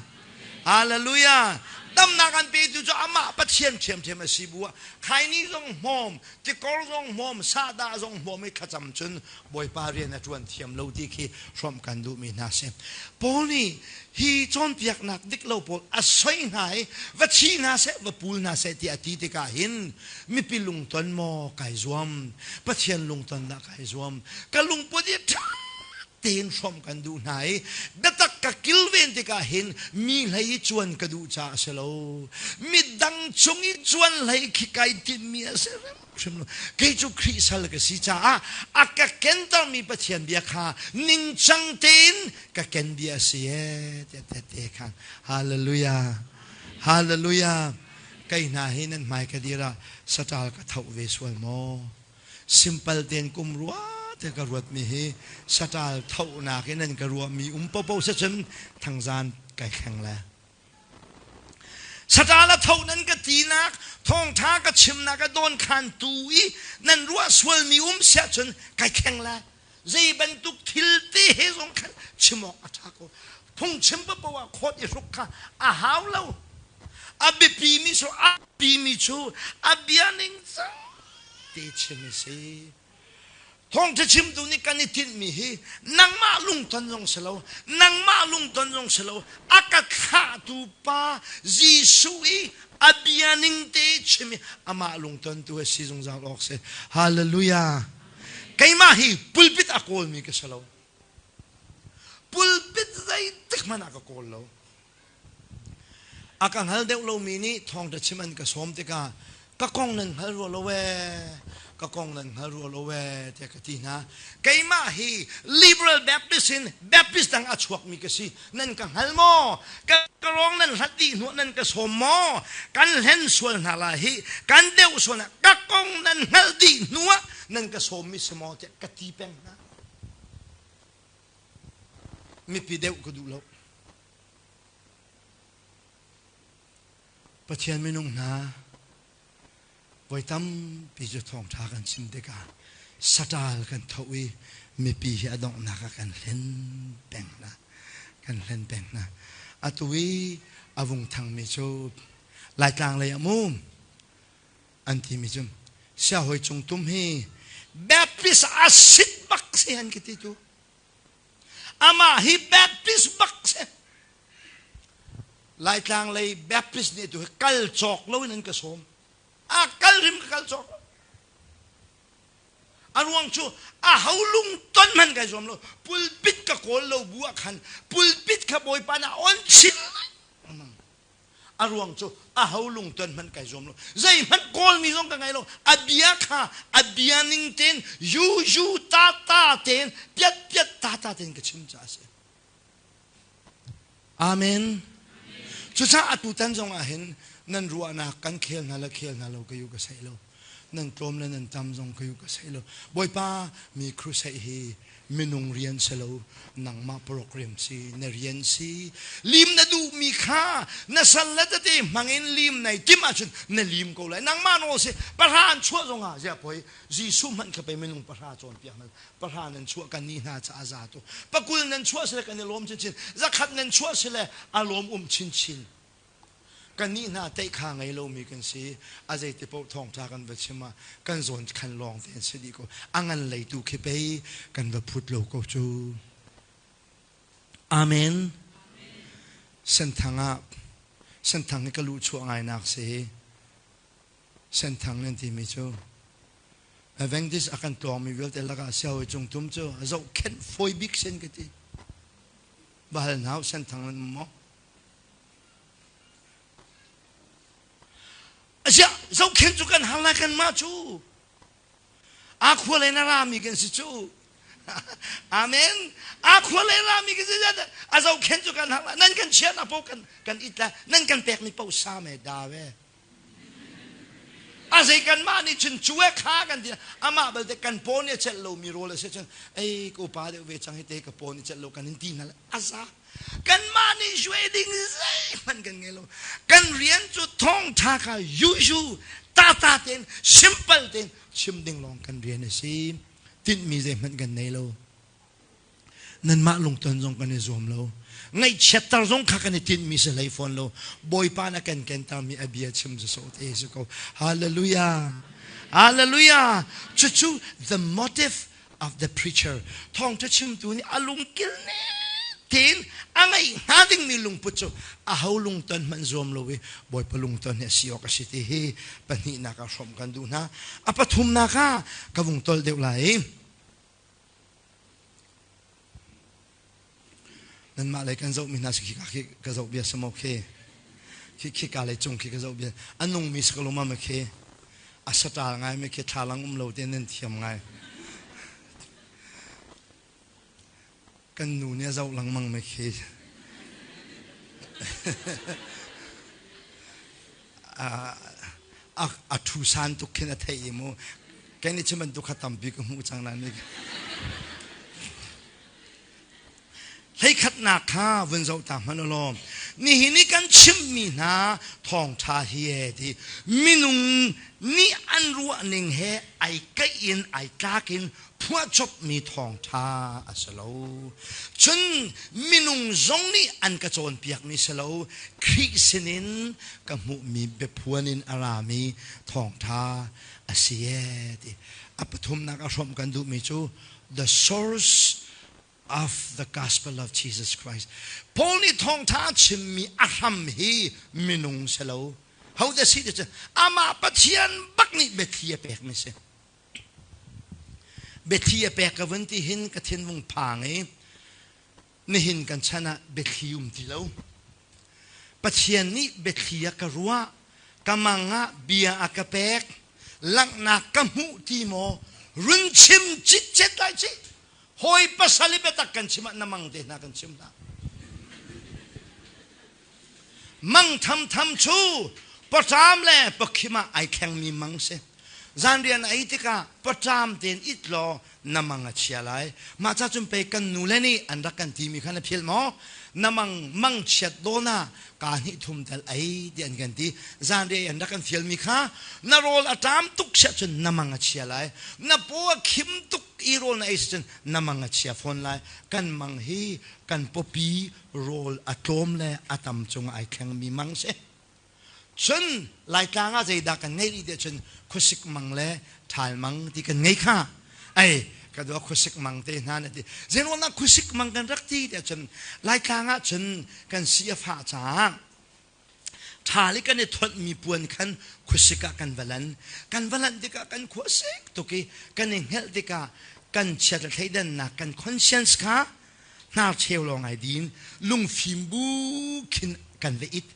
Hallelujah. Damnak an petu cu amah Pathian ṭhiamṭhiam a si bu ah khaini zong hmawm, tikor zong hmawm, sahdah zong hmawm i thlacam cun Bawipa rian a ṭuan thiam lo ti khi hrawmh kan duhmi hna si. Paul nih hi cawnpiaknak dik lo pawl a soi hna i va thi hna seh, va pul hna seh tiah a ti tikah hin mipi lungton maw kai zuam, Pathian lungton dah kai zuam, ka lungput hi ṭha tein hrawmh kan duh hna i biatak ka kilven tikah hin mi hlei i cuan ka duh caah a si lo. Midang cung i cuan hlei khi kai tinhmi a si hrimhrim lo. Kei cu Khrih sal ka si caah a ka kentermi Pathian bia kha ningcang tein ka ken bia a si ee tiah tehte khan. Hallelujah. Hallelujah. Kei hna hi nan hmai ka dir ah saṭal ka tho ve sual maw? Simpal tein kum rua te ka ruatmi hi saṭal thonak in an ka ruahmi um popo se cun thangzan kai thleng le. Saṭal a tho nan ka tinak, thawngṭha ka chimnak a dawnkhan tu i nan ruah sualmi um siah cun kai thleng le. Zei bantuk thil te he zong khan chim awk a ṭha ko. Phungchim paoh ah khawt i hruk kha a hau lo. A biapimi cu a pimi cu a bia ning cang te chim a si. Thawngṭha chimtu nih kan i tinhmi hi nangmah lungton zong si lo, nangmah lungton zong si lo, a ka thlahtu pa Jesuh i a bia ning te chim i amah lungton tu a si zungzal awk si. Hallelujah. Keimah hi pulpit a kawlmi ka si lo. Pulpit zeitik hmanh ah ka kawl lo. A ka hngal deuh lomi nih thawngṭha chim an ka sawm tikah ka kong nan hngal rua lo ee, ka kong nan hngal rua lo ee tiah ka ti hna. Keimah hi Liberal Baptist in Baptist dang a chuakmi ka si. Nan ka hngal maw? Ka rong nan hlat dih hnuah nan ka sawm maw? Kan hlen sual hna lai hi, kan deuh sual hna, ka kong nan hngalh dih hnuah nan ka sawmmi si maw tiah ka ti peng hna. Mipi deuh ka duh lo. Pathian minung hna, voi tampi cu thawngṭha kan chim tikah saṭal kan tho i mipi hi a donghnak ah kan hlen peng hna. Kan hlen peng hna. Atu i a vung thangmi cu Laitlang lei ah mu an timi cu siahawi cung tum hi Baptist a sit bak si an ka ti tu. Amah hi Baptist bak si. Laitlang lei Baptist nih tu hi kal cawk loin an ka sawm. A kal hrim ka kal cawk lo. A ruang cu a ho lung ton hmanh kai zuam lo. Pulpit ka kawl lo bu ah khan pulpit kha Bawipa nih a on chin. A ruang cu a ho lungton hmanh kai zuam lo. Zeihmanh kawlmi zong ka ngei lo. A bia kha a bia ning tein yu yu ta ta tein piat piat ta ta tein ka chim caah a si. Amen. Cucaah atutan zong ah hin nan ruahnak kan khel hna le khel hna lo ka yu ka sei lo. Nan tlawm le nan tam zong ka yu ka sei lo. Bawipa mi crusade hi minung rian si lo nangmah program si na rian si lim na duhmi kha na sal le tete hmangin lim nai tim ahcun na lim ko lai nangmah nawl si pahra an chuah zongah ziah poi Jesuh hmanh kha pei minung pahra cawnpiak hna pahra nan chuah kan nih hna ca a za tu pakul nan chuah sile kan i lawm chinchin zakhat nan chuah sile a lawm um chinchin Kannih hna teihkha ngei lomi kan si. A zeiti paoh thawngṭha kan va chim ah kan zawn khan lawng te an si dih ko. A ngan lei tu khi pei kan va phut lo ko cu. Amen. Senthang ah Senthang hi ka luh chuah ngainak si. Senthang nan timi cu Adventist a kan tlawngmi vialte lakah siawi cung tum cu a zohkhenh fawi bik sin ka ti. Va hal hna u Senthang nan um maw? Aziah zohkhenh cu kan har lai kanmah cu. A khua le na rami kan si cu. Amen. A khua le rami kan si a zohkhenh cu kan har lai. Nan kan chiahnak paoh kan kan it la. Nan kan pekmi paoh sa me da ve. A zei kanmah nih cun cu e kha kan ti amah balte kan paw nih a celh lomi rawl a si cun ei ka upa deuh ve cang hi te ka paw nih celh lo kan in ti hna a za Kanmah nih suai ding zeihmanh kan ngei lo. Kan rian cu thawngṭha kha yuyu tata tein simple tein chim ding lawng kan rian a si. Tinhmi zeihmanh kan nei lo. Nanmah lungton zong kan i zuam lo. Ngaihchiatter zong kha kan i tinhmi si hlei fawn lo. Bawipa na kan kentermi a bia chim cu sawh te si ko. Hallelujah. Hallelujah. Cucu the motive of the preacher. Thawngṭha chimtu nih a lungkil ne tein a ngeih hnga dingmi lungput cu aho lungton hmanh zuam lo i Bawipa lungton hi a si awk a si ti hi pahnihnak ah hrawmh kan duh hna. A pathumnak ah ka vung tol deuh lai i Nanmah lei kan zohmi hna si khika khi ka zoh bia si maw khi? Khi khika lei cung khi ka zoh bia. A nungmi si ko lo ma ma khi? A saṭal ngai mi khi thlalang um lo te nan thiam ngai. Kan nu nih a zoh lengmang mi khi. A ṭhu san tuk khin a theih i mu. Kei nih cu bantuk kha tampi ka hmuh cang nain hleikhatnak kha vun zoh ta hmanh u law nihin i kan chimmi hna thawngṭha hi e ti minung nih an ruah ning he ai keih in ai tlak in phuahcopmi thawngṭha a si lo. Cun minung zong nih an ka cawnpiakmi si lo, Khrih sinin ka hmuhmi biaphuan in a rami thawngṭha a si ee ti. A pathumnak a hrawmh kan duhmi cu the source of the gospel of Jesus Christ. Paul nih thawngṭha a chimmi a hram hi minung si lo. Ho dah si ti cu amah Pathian bak nih biathli a pekmi si. Biathli a pek ka vun ti hin ka thinvung phang i nihin kan chan ah biathli um ti lo. Pathian nih biathli a ka ruah, ka mang ah bia a ka pek, langhnak ka hmuh ti maw run chim citcet lai ci. Hawi pasal i biatak kan chim ah na mang te hna kan chim hna. Mang thamtham cu paṭam le pakhim ah ai thlengmi mang si. Zanrian a ei tikah paṭam tein it law na mang a chia lai. Mah ca cun pei kan nu le nih an rak kan timi kha na philh maw? Na mang mang chiat dawn ah kaa hnih thum tal ei ti an kan ti. Zanriah an rak kan fialmi kha na rawl a ṭam tuk siah cun na mang a chia lai. Na paw a khim tuk i rawl na ei si cun na mang a chia fawn lai. Kan mang hi kan pawpi rawl a tlawm le a tam cungah ai thlengmi mang si. Cun Laitlang ah zeidah kan ngeih rih tiah cun khuasik mang le ṭhal mang ti kan ngei kha. Ei, ka dua khuasik mang te hna na ti. Zeiruangah khuasik mang kan rak ti tiah cun Laitlang ah cun kan si a fah caah ṭhal i kan i thonhmi puan khan khuasik ah kan va lan. Kan va lanh tikah kan khuasik tuk i kan i hngelh tikah kan chiat le thleidannak kan conscience kha hnarcheu lawng ai din lungfim bu khin kan va it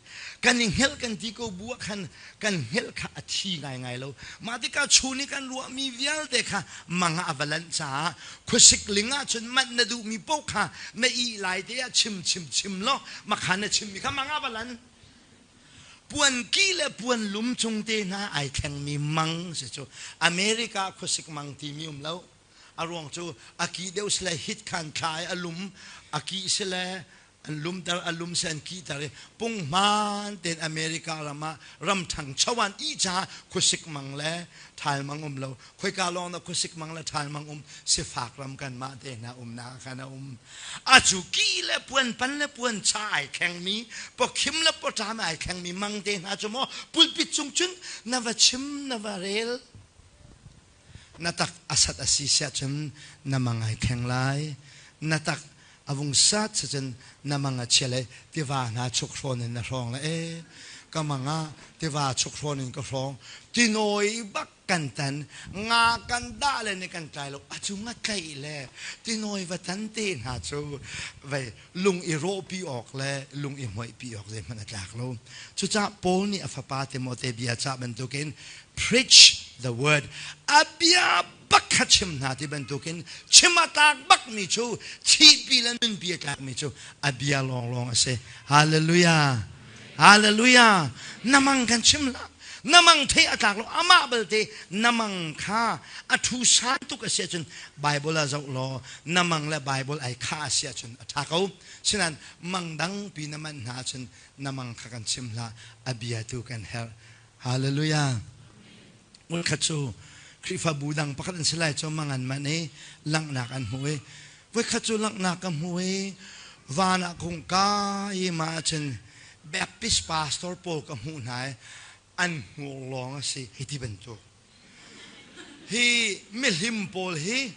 kan i hngelh kan ti ko bu ah khan kan hngelh kha a thi ngaingai lo mah tikah chun i kan ruahmi vialte kha mang ah a va lanh caah khuasik ling ah cun manh na duhmi paoh kha na ih lai te ah chim chim chim law makha na chimmi kha mang ah va lan puan ki le puan lum cung te hna ai thlengmi mang si cu America khuasik mang timi um lo A ruang cu a ki deuh sile hit khan thla i a lum a ki sile an lumter a lum se an kihter i punghman tein America ram ah ram ṭhangcho an ih caah khuasik mang le ṭhal mang um lo khoika lawng dah khuasik mang le ṭhal mang um sifak ram kanmah te hna umnak khan a um a cu ki le puan pan le puan cha ai thlengmi pawkhim le pawṭam ai thlengmi mang te hna cu maw pulpit cung cun na va chim na va rel Na tak a sat a si siah cun na mang ai thleng lai. Na tak a vung sat si cun na mang a chia lai. Tiva hna chuk hrawn in na hrawng lai. E, ka mang ah tiva chuk hrawn in ka hrawng. Tinawi bak kan tan. Nga kan dah le ni kan tlai lo. A cu nga tlaih le tinawi va tan te hna cu vei lung i rawhpi awk le lung i hmoihpi awk zeihmanh a tlak lo. Cucaah Paul nih a fapa Timote bia cah bantukin preach the word a bia bak kha chim hna ti bantukin chim a tlak bakmi cu thihpi le nunpi a tlakmi cu a bia lawnglawng a si. Hallelujah. Hallelujah. Na mang kan chim hlah. Na mang thei a tlak lo amah balte na mang kha a thu san tuk a si ahcun Bible ah zoh law na mang le Bible ai kha a si ahcun a ṭha ko. Sinain mang dang pi na manh hna ahcun na mang kha kan chim hlah. A bia tu kan herh. Hallelujah. Khat cu Khrihfabu dang pakhat an si lai cu mang an manh i langhnak an hmuh i. Voikhat cu langhnak ka hmu i van ah kung ka i mah ahcun Baptist pastor pawl ka hmuh hna i an hmur lawng a si hei ti bantuk. Hi mihlim pawl hi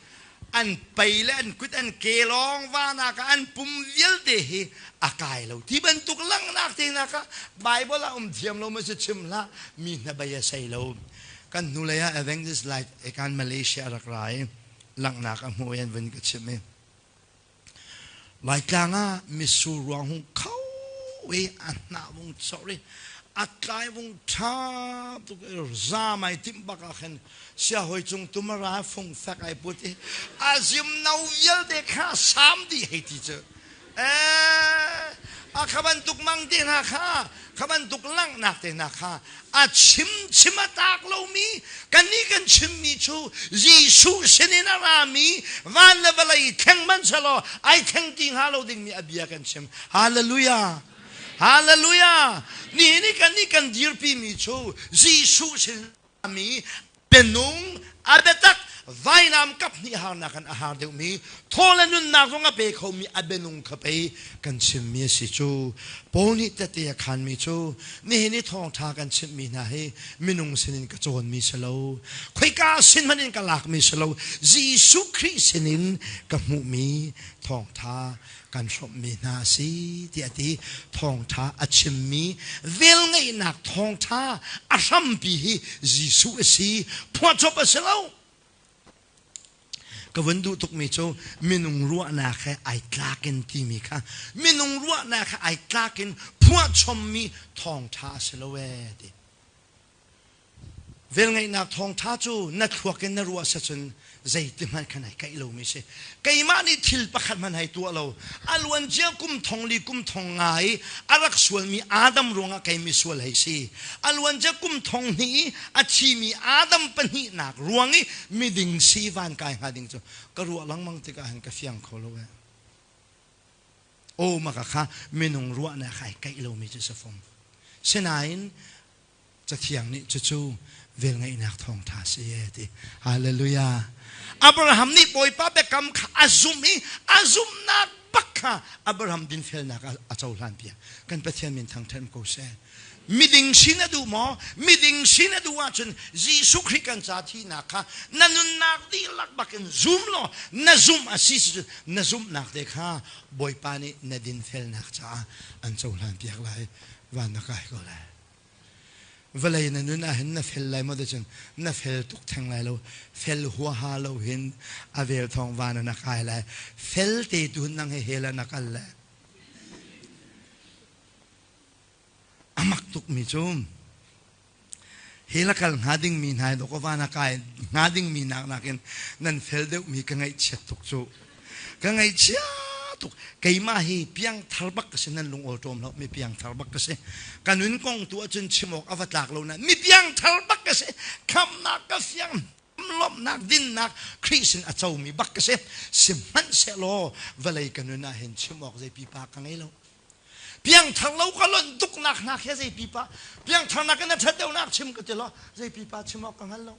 an pei le an kut an ke lawng vanak ah an pum vialte hi a kai lo ti bantuk langhnak te hna kha Bible ah um thiam lo ma si chim hlah mi hnabei a sei lo. Kan hnulei ah Evangelist Light ekan Malaysia rak ra i langhnak a hmuh i an vun ka chimh i Laitlang ah mitsur ruang hung kho i a hnah vung chor i a tlai vung ṭha tuk i zaam ai timh bak ah khin siahawi cung tum a ra fung fek ai put i a zim no vialte kha saam dih hei ti cu a kha bantuk mang te hna kha kha bantuk langhnak te hna kha a chim chim a tak lomi kannih kan chimmi cu Jesuh sinin a rami van le vawlei thleng man selaw ai thleng ti hnga lo dingmi a bia kan chim. Hallelujah. Hallelujah. Nihin i kannih kan dirpi mi cu Jesuh sin mi bianung a biatak vainam kap hnih harnak in a har deuhmi thaw le nunnak zong a pe khomi a bianung kha pei kan chimmi a si cu. Paul nih tete a khanmi cu nihin i thawngṭha kan chimhmi hna hi minung sinin ka cawnmi si lo, khoika sin hmanh in ka lakmi si lo, Jesuh Khrih sinin ka hmuhmi thawngṭha kan hrawmhmi hna a si tiah a ti. Thawngṭha a chimmi velngeihnak thawngṭha a hrampi hi Jesuh a si, phuahcop a si lo. Ka vun duh tukmi cu minung ruahnak he ai tlak in timi kha minung ruahnak he ai tlak in phuahchommi thawngṭha a si lo ee ti. Velngeihnak thawngṭha cu na thluak in na ruah sacun zeiti hmanh khan ai kaih lomi si. Keimah nih thil pakhat hmanh hei tuah lo. A luancia kum thong li kum thong nga i a rak sualmi Adam ruangah kei misual hei si. A luancia kum thong hnih i a thimi Adam pahnihnak ruang i miding si van kai hnga ding cu ka ruah lengmang tikah hin ka fiang kho lo ee. Aw maka kha minung ruahnak ai kaih lomi cu si fom. Sinain Cathiang nih cucu velngeihnak thawngṭha a si ee ti. Hallelujah. Abraham nih Bawipa biakam kha a zumh i a zumhnak bak kha Abraham dinfelnak a cohlan piak. Kan Pathian min thangṭhat ko seh. Miding sin a duh maw? Miding sin a duh ahcun Jesuh Khrih kan ca thihnak kha na nunnak dihlak bakin zum law na zumh a si cun na zumhnak te kha Bawipa nih na dinfelnak caah an cohlan piak lai. Van na kai ko lai. Vawlei na nun ahhin na fel lai maw ticun na fel tuk theng lai lo. Fel huaha lo hin a vel thawng van ah na kai lai. Fel te tu nang he hell ah na kal lai. A mak tukmi cu hell a kal hnga dingmi hna hi van a kai hnga dingmi nak nakin nan fel deuhmi ka ngaihchiat tuk cu. Ka ngaihchia tuk. Keimah hi piangthar bak ka si nan lung awṭawm lo mi piangthar bak ka si. Ka nun kong tu ahcun chim awk a va tlak lo na mi piangthar bak ka si. Khamnak ka fiang lawmhnak dinnak Khrih sin a comi bak ka si. Sihmanhsehlaw vawlei ka nun ah hin chim awk zei pipa ka ngei lo. Piangthar lo ka lonh tuknak hna khi zei pipa piangtharnak in a ṭhat deuhnak chim ka ti lo zei pipa chim awk ka hngal lo.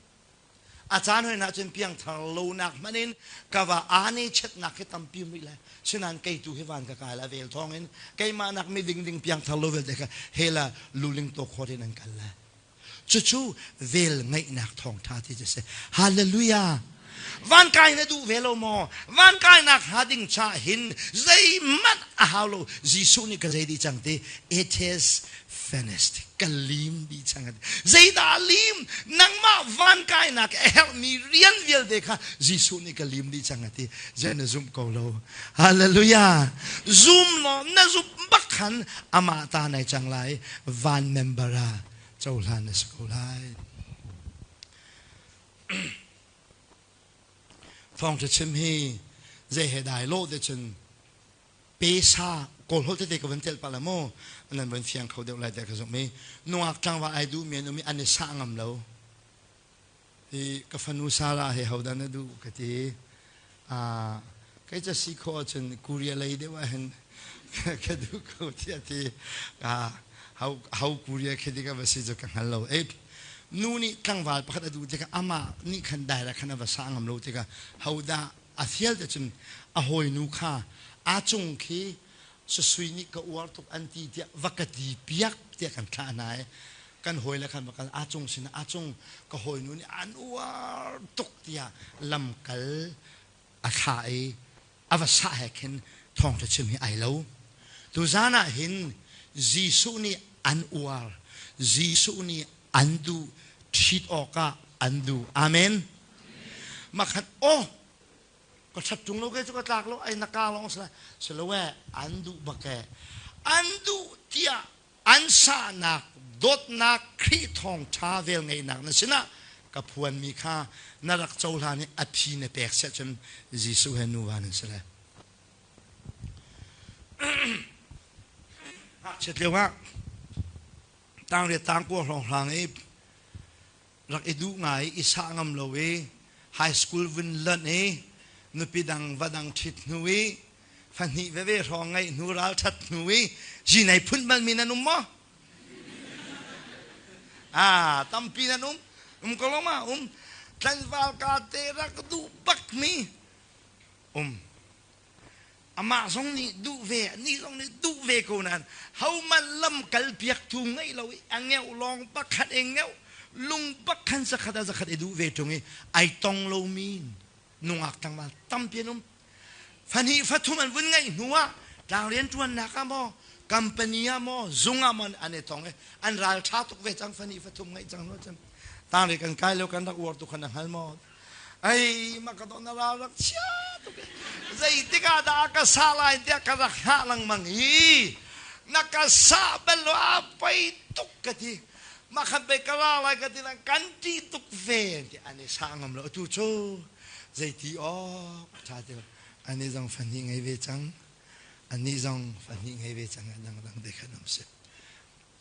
A caan hoi ahcun piangthar lonak hmanh in ka va aa chetnak hi tampi um rih lai. Sinain kei tu hi van ka kai la vel thawng in keimah nak mi ding ding piangthar lo vialte kha hela luling to khawt in an kal lai. Cucu vel ngeihnak thawngtha ti cu si. Hallelujah! Van kai na duh ve lo maw? Van kainak hnga ding cha hin zeihmanh a hau lo. Jesuh nih ka zei dih cang ti? It is finished. Ka lim dih cang. Zeidah a lim? Nangmah van kainak a herhmi rian vialte kha Jesuh nih ka lim dih cang a ti. Zei na zumh ko lo. Hallelujah. Zum law na zumh bak khan amah ta nai cang lai. Van member ah cohlan na si ko lai. Thawngṭha chim hi zei he dai lawh te cun pesa kawl holh tete ka van telh pah la maw nan van fiang kho deuh lai tiah ka zumh i nungak tlangval ai duh mi an um i an i sah ngam lo hi ka fanu Sarah he hodah na duh ka ti kei ca si khawh ahcun Korea lei deuh ah hin ka duh ko tiah ti ho Korea khi dik a va si cu ka hngal lo e nu nih tlangval pakhat a duh tikah amah nih khan dai khan a va sah ngam lo tikah hodah. A fial te cun a hawinu kha a cung khi susui nih ka uar tuk an ti tiah va ka ti piak tiah kan thlah hna i kan hawile khan va kal a cung sin a cung ka hawinu nih an uar tuk tiah lamkal a thlah i a va sah he khin thawngṭha chim hi ai lo. Tuzan ah hin Jesuh nih an uar, Jesuh nih an duh, ṭhit awkah an duh. Amen. Makhat oh ka ṭhat ṭung lo ke cu ka tlak lo ai na ka lawng si lai. Si lo eh an duh bak eh. An duh tiah an sahnak dawtnak Khrih thawngṭha velngeihnak na sinah ka phuanmi kha na rak cohlan i a phi na pek siah cun Jesuh he nuva nan si lai. Ngakchiat lio ah tangriat tangkua hrawnghrang i rak i duh ngai i sah ngam lo i high school vun lanh i nupi dang va dang ṭhit hnu i fahnih veve hrawng ngeih hnu ralṭhat hnu i zinei phun balmi nan um maw? Ah, tampi nan um. Um ko lo ma um. Tlanval ka te rak duh bakmi um. Amah zong nih duh ve, ni zong nih duh ve ko nain hohmanh lam kal piaktu ngeih lo i a ngeuh lawng pakhat i ngeuh lung pakhan zakhat a zakhat i duh ve ṭung i ai tong lomi nungak tlangval tampi an um. Fahnih fathum an vun ngeih hnu ah tlang rianṭuannak ah maw company ah maw zung ah maw an i tong i an ral ṭha tuk ve cang fahnih fathum ngeih cang hnu cun tangri kan kai lo kan rak uar tuk khan a hngal maw ai ma ka don ral rak chia tuk zeitik ah dah ka sa lai tiah ka rak hngah lengmang hi na ka sa bal lo a pei tuk ka ti ma khan pe ka ra lai ka ti kan ti tuk ve ti an i sa ngam lo atu cu Zeiti awk a ṭha ti lo. Anih zong fahnih ngei ve cang. Anih zong fahnih ngei ve cang. Dangdang te khan um si.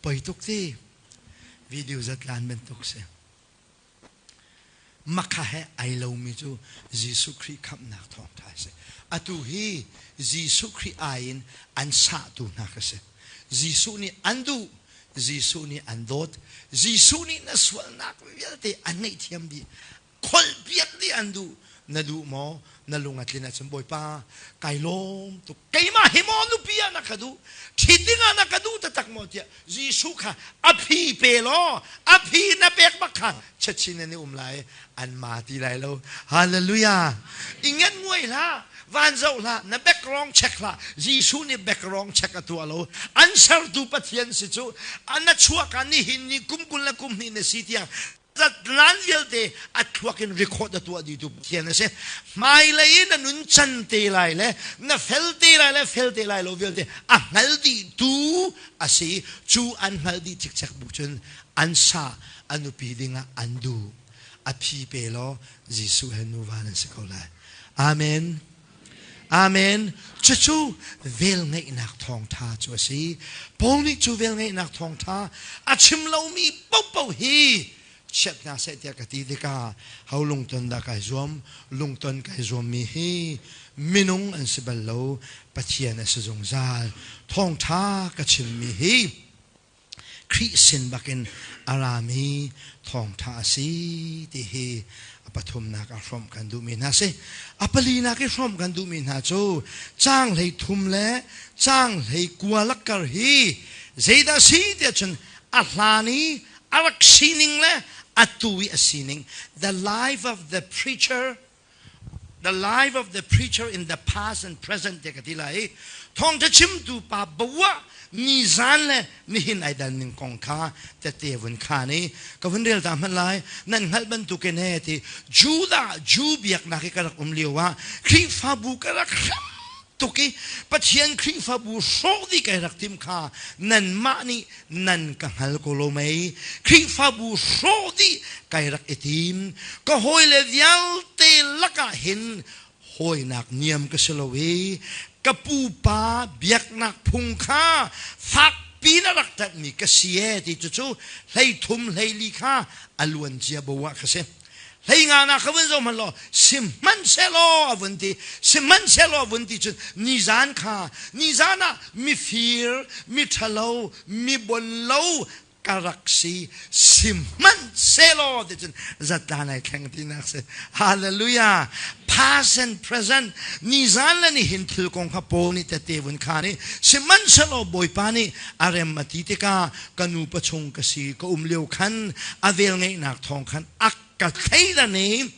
Poi tuk ti. Video zatlan bantuk si. Makha he ai lomi cu Jesuh Khrih khamhnak thawngṭha si. Atu hi Jesuh Khrih ai in an sahtu hna ka si. Jesuh nih an duh. Jesuh nih an dawt. Jesuh nih na sualnak vialte an ngaihthiam dih. Kholhpiak dih an duh. Na duh maw? Na lung a tlin ahcun Bawipa, kai lawm tuk. Keimah hi maw nupi ah na ka duh? Ṭhit ding ah na ka duh taktak maw? tiah Jesuh kha a phi pe law a phi na pek bak kha chiachin an i um lai an ma ti lai lo. Hallelujah! I nget nguai hlah, van zoh hlah, na background check hlah. Jesuh nih background check a tuah lo. An sertu Pathian si cu na chuak ah nihin ni kum 20 le kum hnih na si tiang Zatlan vialte a thluak in record a tuah dihtu Pathian a si. Hmailei in na nun can te lai le na fel te lai le fel te lai lo vialte a hngal dihtu a si. Cu an hngal dih cikcek bu cun an sa a nupi dingah an duh. A phi pe law Jesuh he nuva nan si ko lai. Amen. Amen. Cucu velngeihnak thawngṭha cu a si. Paul nih cu velngeihnak thawngṭha a chim lomi paohpaoh hi chiat hna seh tiah ka ti tikah ho lungton dah kai zuam? Lungton kai zuammi hi minung an si bal lo, Pathian a si zungzal. Thawngṭha ka chimmi hi Khrih sin bakin a rami thawngṭha a si ti hi a pathumnak ah hrawmh kan duhmi hna si. A palinak i hrawmh kan duhmi hna cu caang 13 le caang 19 lakkar hi zeidah si tiah cun a hlan i a rak sining le atu i a sining the life of the preacher the life of the preacher in the past and present te ka ti lai i thawngtha chimtu pa bawa nizan le nihin ai dan ning kong kha tete vun khan i ka vun rel ta hmanh lai nan hngalh bantukin he ti Judah Jew biaknak i ka rak um lio ah Khrihfabu ka rak hram tuk i Pathian Khrihfabu hrawh dih kai rak tim kha nanmah nih nan ka hngal ko lo mei Khrihfabu hrawh dih kai rak i tim ka hawile vialte lakah hin hawinak niam ka si lo i ka pupa biaknak phung kha fakpi na rak ṭanhmi ka si e ti cucu 13 14 kha a luan cia bo ah ka si 15 nak kha vun zoh hmanh law sihmanhsehlaw a vun ti sihmanhsehlaw a vun ti cun nizan kha nizan ah mifir miṭhalo mi bonlo. Ka rak si sihmanhsehlaw ti cun zatla nai thleng tinak si. Hallelujah. Past and present nizan le nihin thil kong kha Paul nih tette vun khan i sihmanhsehlaw Bawipa nih a rem a ti tikah ka nu pachung ka si ka um lio khan a velngeihnak thawng khan a ka thleidan i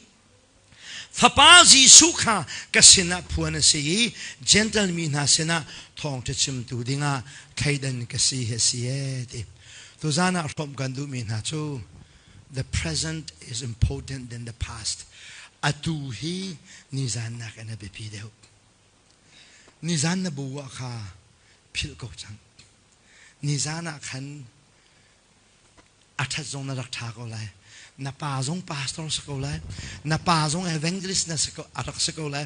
Fapa Jesuh kha ka sinah phuan a si i Gentle mi hna sinah thawngṭha chimtu dingah thleidan ka si hi a si ee ti. Tuzan ah hrawmh kan duhmi hna cu the present is important than the past. Atu hi nizan nakin a biapi deuh. Nizan na bu ah kha philh ko cang. Nizan ah khan a ṭhat zong na rak ṭha ko lai. Na pa zong pastor si ko lai. Na pa zong evangelist na si ko, a rak si ko lai.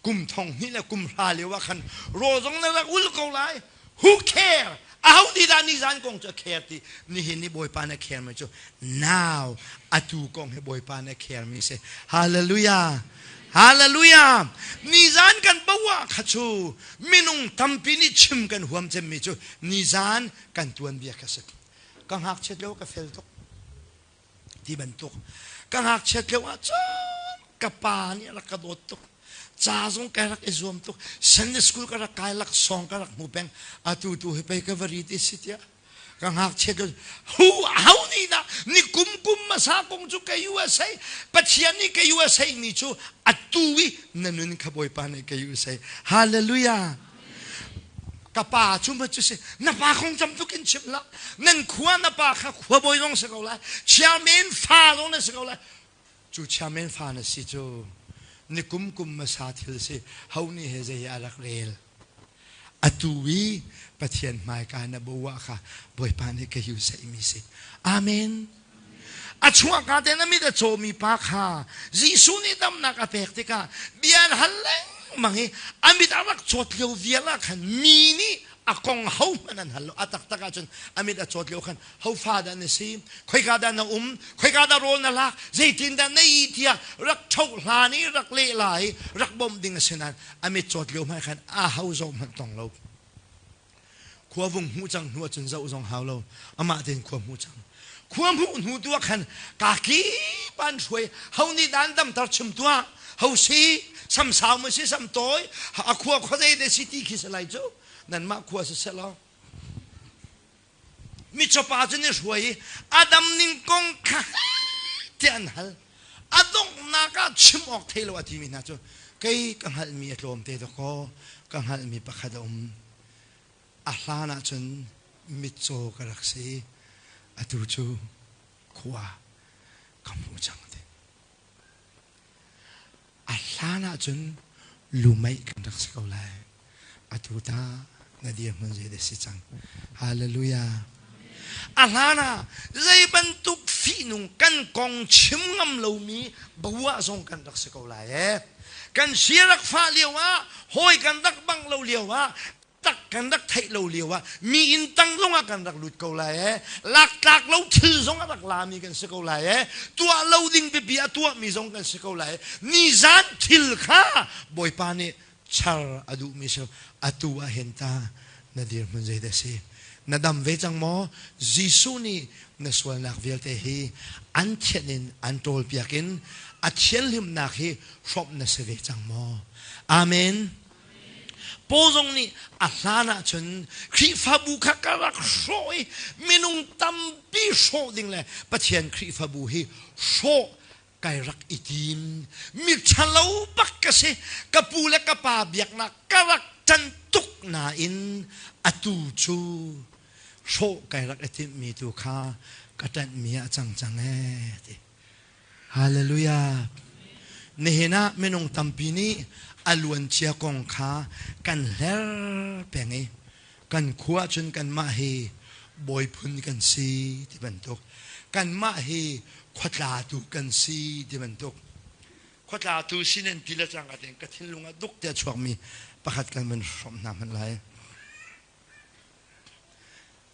Kum thong hnih le kum hra lio ah khan raw zong na rak ul ko lai. Who care? Aho nih dah nizan kong cu a care ti? Nihin ni Bawipa na care mi cu now atu kong hi Bawipa na care mi si. Hallelujah. Hallelujah. Nizan kan bawa kha cu minung tampi nih chim kan huam cemmi cu nizan kan tuanbia kha si. Ka ngakchiat lio ka fel tuk ti bantuk. Ka ngakchiat lio ah cun ka pa nih a rak ka dawt tuk. Ca zong ka rak i zuam tuk. Sunday school ka rak kai laksawng ka rak hmu peng. Atu tu hi pei ka va ri ti si tiah. Ka ngakchiat lio hu ho nih dah ni kum kum hmasa kong cu ka USA Pathian nih ka USA mi cu atu i na nun kha Bawipa nih ka USA. Hallelujah. Ka pa cu ma cu si na pa kong cam tuk in chim la nan khua na pa kha khua bawi zong si ko lai chairman fa zong na si ko lai cu chairman fa na si cu ni kum kum hmasa thil si ho nih he zei a rak rel atu i Pathian hmaika na bua kha Bawipa nih ka yu mi si amen a chuahka te na mit a cawmi pa kha Jesuh nih damnak a pek tikah bia an hal lengmang i a mit a rak cawt lio vial ah khan mi nih a kong ho hmanh an hal lo a taktak ahcun a mit a cawt lio khan ho fa dah na si khoika dah na um khoika dah rawl na lak zeitin dah na i tiah rak ṭho hlan i rak leh lai rak bawmh ding a si nain a mit cawt lio hmanh khan a ho zoh hmanh tong lo Khua vung hmuh cang hnu ahcun zoh zong hau lo. Amah tein khua hmuh cang. Khua hmuh hnu tu ah khan kaki pan hruai ho nih dan damter chim tuah ho si samsau ma si sam tawi a khua khua zei de si ti khi si lai cu nanmah khua si selaw micopa cu ni hruai i a dam ning kong kha tiah an hal a donghnak ah chim awk thei lo a timi hna cu kei ka hngalhmi a tlawm te dawkaw ka hngalhmi pakhat a um a hlan ah cun mitcaw ka rak si atu cu khua ka hmu cang ti A hlan ahcun lumeih kan rak si ko lai. Atu ta na dirhmun zei dah si cang. Hallelujah. A hlan ah zei bantuk fihnung kan kong chim ngam lomi bua zong kan rak si ko lai ee. Kan si rak fah lio ah, hawi kan rak bang lo lio ah, tak kan rak theih lo lio ah mi inn tang zong ah kan rak lut ko lai ee laktlak lo thil zong a rak lami kan si ko lai ee tuah lo ding biapi a tuahmi zong kan si ko lai nizan thil kha Bawipa nih char a duhmi si atu ah hin ta na dirhmun zei dah si na dam ve cang maw Jesuh nih na sualnak vialte hi an thianh in an ṭawlpiak in a thianhlimnak hi hrawmh na si ve cang maw Amen Paul zong nih a hlan ahcun Khrihfabu kha ka rak hrawh i minung tampi hrawh ding le Pathian Khrihfabu hi hrawh kai rak i tim. Mi ṭhalo bak ka si. Ka pu le ka pa biaknak ka rak ṭan tuk nain atu cu hrawh kai rak i timhmi tu kha ka ṭanhmi ah cang cang ee ti. Hallelujah. Nihin ah minung tampi nih a luancia kong kha kan hler peng i kan khua cun kanmah hi bawiphun kan si ti bantuk kanmah hi khuatlatu kan si ti bantuk khuatlatu si nan ti le cangka tein ka thinlung ah duk te a chuakmi pakhat kan van hrawmh hna hmanh lai.